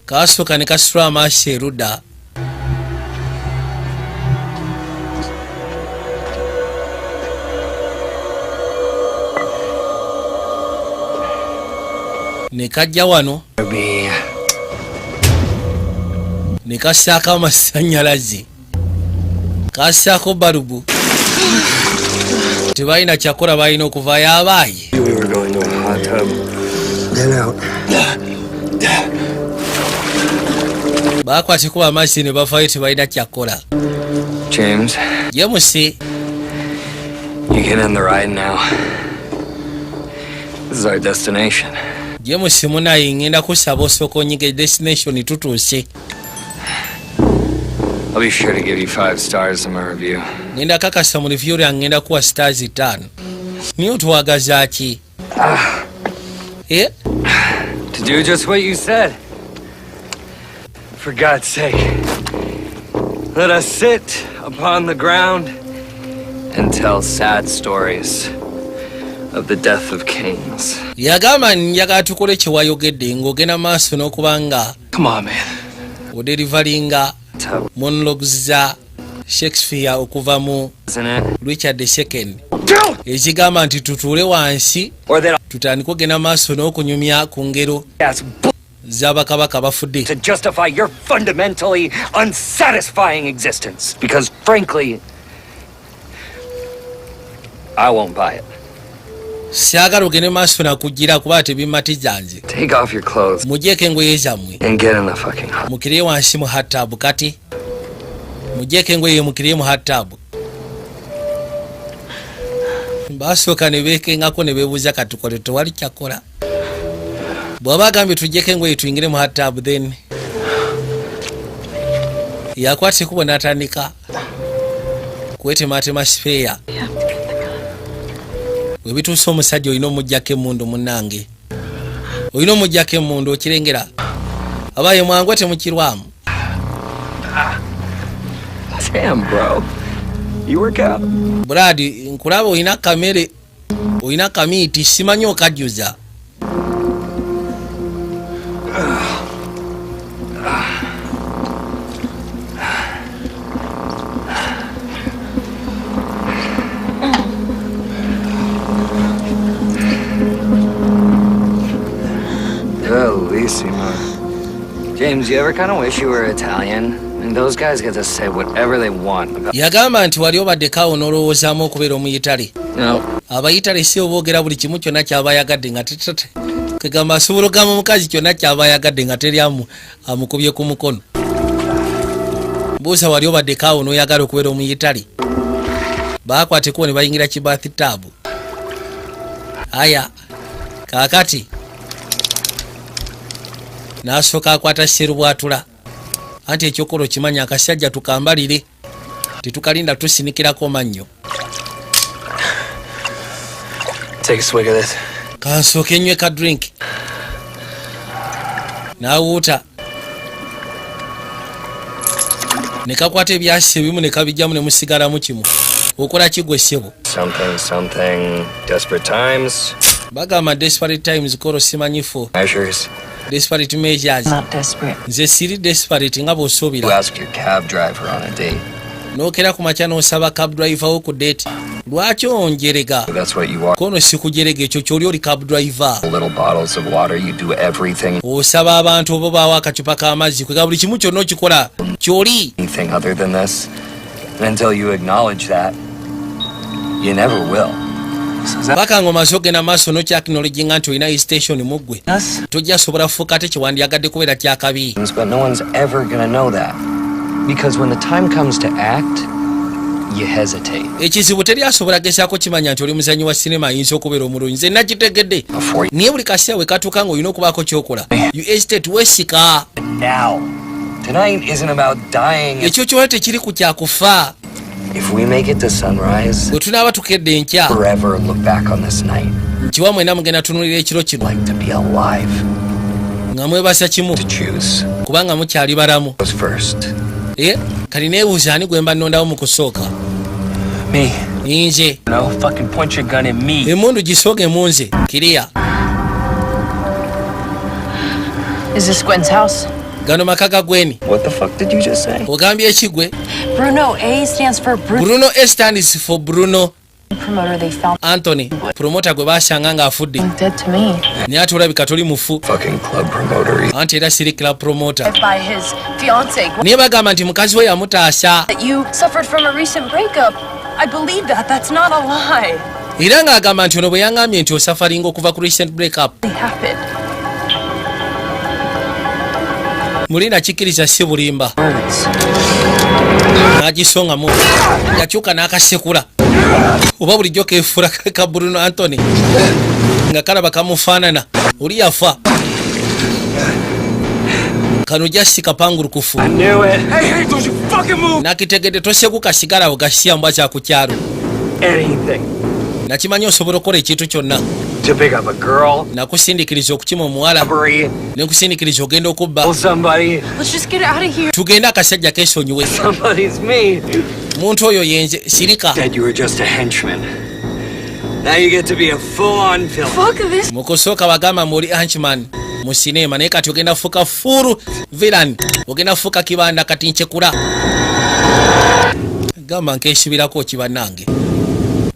Kasooka ne kasitula amaaso erudda. Ne kajja wano ne kassaako amasannyalaze, kassaako balubu. Tebalina kyakola, balina okuvaayo abaayi. We were going to a hot tub. Get out. Bakwata kuba amazzi ne bavaayo, tebalina kyakola. James, James, you can end the ride now. This is our destination. James munaye, ngenda kusaba osooka onyige destination, tutuuse. I'll be sure to give you 5 stars in my review. Ngenda kakasa mu review lyange ngenda kuwa stars 5. Niye otwagaza ki? Eh? To do just what you said. For God's sake, let us sit upon the ground and tell sad stories of the death of kings. Yagamba njagala tukole kye wayogedde ng'ogenda maaso n'okuba nga Come on, man. odeliveringa Tub, monologues za Shakespeare okuva mu isn't it? Richard II, ekigamba nti tutuule wansi Or that tutandike ogenda maaso n'okunyumya ku ngero ass z'abakabaka bafudde. to justify your fundamentally unsatisfying existence. Because frankly, I won't buy it. Saagala ogende maaso nakugira kuba tebimatiza nze. Take off your clothes Mugyeko engoye zammwe and get in the fucking hot. mukirye wansi mu hot tub. Kati mugyeko engoye mukirye mu hot tub. Basooka ne beekengako ne beebuuza katukole, tewali kyakola. Bw'aba agambye tugyeko engoye tuyingire mu hot tub, then yakwata ekubo n'atandika kwetematema sipeeya. We have to get the gun. Bwe bituuse, omusajja olina omuggyako emmundu. Munnange, olina omuggyako emmundu, okirengera abaye mwangu temukirwamu. Damn, bro. You work out? Brad, nkulaba olina kamere, olina kamiiti, simanyi okajjuza. Bellissima. James, you ever kind of wish you were Italian? And those guys get to say whatever they want about. Yagamba nti wali obaddekaawo n'olowoozaamu okubeera omuyitale? No. Abayitale si oboogera buli kimu kyonna kyaba ayagadde nga tetate kegamba asobola ogamba omukazi kyonna kyaba ayagadde nga teri amukubye ku mukono. Buusa, wali obaddekaawo n'oyagala okubeera omuyitale? Baakwata ekkubo ne bayingira kibathtub. Aya, kaakati n'asooka akwata serubwatula, anti ekyokola okimanya, akasajja tukambalire, tetukalinda tusinikirako mannyo. Take a swig of this. Kansooke nywe ka drink. N'awuuta ne kakwata ebyasi ebimu ne kabijjamu ne musigalamu kimu. Okola kigwe, ssebo? Something, something. Desperate times. Bagamba desperate times call simanyifu Measures. Desperate measures. Not desperate. Nze siri desperate nga You bw'osuubira. ask your cab driver on a date. N'okera ku makya n'osaba cab driver wo ku date. Lwaki onjerega? That's what you are. Kono sikujerega, ekyo kyoli, oli cab driver. Little bottles of water. You do everything. Osaba abantu oba baawo akacupa k'amazzi, kwega buli kimu kyonna okikola kyoli. Anything other than this. And until you acknowledge that, you never will. Paka ng'omaze ogenda maaso n'okyacknowledginga nti olina station mu ggwe, Us? tojja sobola kufuuka ate kyewandyagadde kubeera kyakabi. But no one's ever gonna know that. Because when the time comes to act, you hesitate. Ekizibu teri asobola gezaako kimanya nti oli muzanyi wa sinema ayinza okubeera omulungi. Nze nakitegedde, Before naye buli kaseera we katuuka ng'olina okubaako kyokola, you hesitate, weesika. now. Tonight isn't about dying. Ekyo kyona tekiri ku kyakufa. If we make it to sunrise, Bwe tunaaba tukedde enkya, forever look back on this night. Nkiwa mwena mugenda tunulira ekiro kino Like to be alive. nga mwebasa kimu To choose. kubanga mukyali balamu. Goes first. Eh, kati neebuuza ani gwe mba nnondawo mu kusooka? Me. Nze. No, fucking point your gun at me. Emundu gisooge mu nze kiriya. Is this Gwen's house? Gano maka ga Gweni? What the fuck did you just say? Ogambye ekigwe? Bruno A stands for Bruno Bruno A stands for Bruno promoter they found Anthony, promoter gwe basanga ng'afudde. dead to me. Naye ate olabika toli mufu. Fucking club promoter. Anti era siri club promoter. By his fiance. Naye bagamba nti mukazi we yamutaasa. That you suffered from a recent breakup. I believe that. That's not a lie. Era ng'agamba nti ono bwe yaŋŋambye nti osufferinga okuva ku recent breakup, It happened. Muli nakikkiriza, si bulimba. N'agisongamu, yakyuka n'akasekula oba bulijjo keefula ka Bruno Antony nga kalaba kamufaanana. Oli yafa, kano jasi kapangulukufu. I knew it. Hey, hey, don't you fucking move! Nakitegedde, toseguka, sigalawo gasiya mbwa kyaku kyalo. Anything. Nakimanyi osobola okukola ekintu kyonna. To pick up a girl. Nakusindikiriza okukima omuwala, Robbery. nekusindikiriza ogenda okubba. Kill somebody. Let's just get out of here. Tugende, akasajja kesonyiwe. Somebody's me. Muntu oyo yenze, sirika. Said you were just a henchman. Now you get to be a full-on villain. Fuck this. Mu kusooka bagamba muli henchman mu sinema, naye kati ogenda fuuka full villain, ogenda fuuka kibanda. Kati nkyekula gamba nkesibirako kibannange,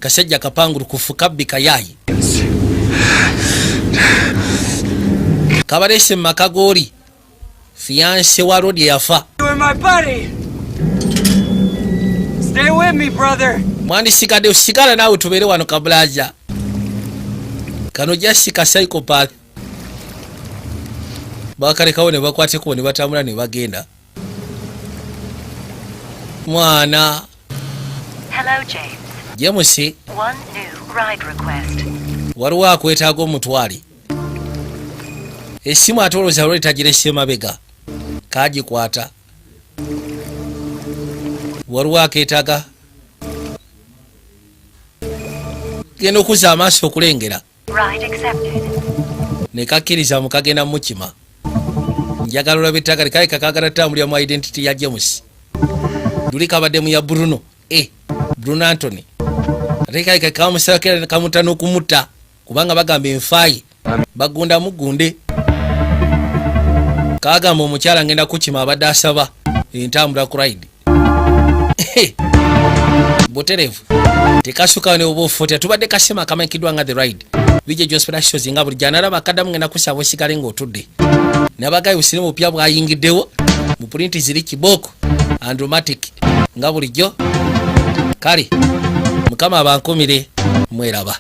kasajja kapangulukufu, kabbi, kayayi kabalese mu maka g'oli fiancé wa Rodi yafa. You were my buddy. Stay with me, brother. Mwandisigadde, osigala naawe, tubeere wano. Kabulaja kano jasika psychopath, bakalekawo ne bakwateko ne batambula ne bagenda mwana. Hello, James. James. One new ride request. Waliwo akwetaaga omutwale. Essimu ate olowooza lwali tagirese mabega, kagikwata. Waliwo akeetaaga, genda okuzza amaaso okulengera. Ride accepted. Ne kakkiriza, mukagenda mukima. Njagala olaba ettaka likale kakagala tutambulira mu identity ya James, luli kabadde mu ya Bruno, e Bruno Antony, ate kale kamusalakera kamuta n'okumutta, kubanga bagamba enfaayi bagunda mugunde. Kagamba omukyala ngenda kukima, abadde asaba entambula ku ride buterevu, tekasukawo ne oba ofuotya. Tubadde kasema akamanyikiddwa nga The Ride, bijja Josperations, nga buli janalaba akaddamu ngenda kusaba osigale ng'otudde. Nabagayi busirimu bupya bwayingiddewo mu pulinti ziri kibooko andromatic nga bulijjo. Kale mukama abankumire, mweraba.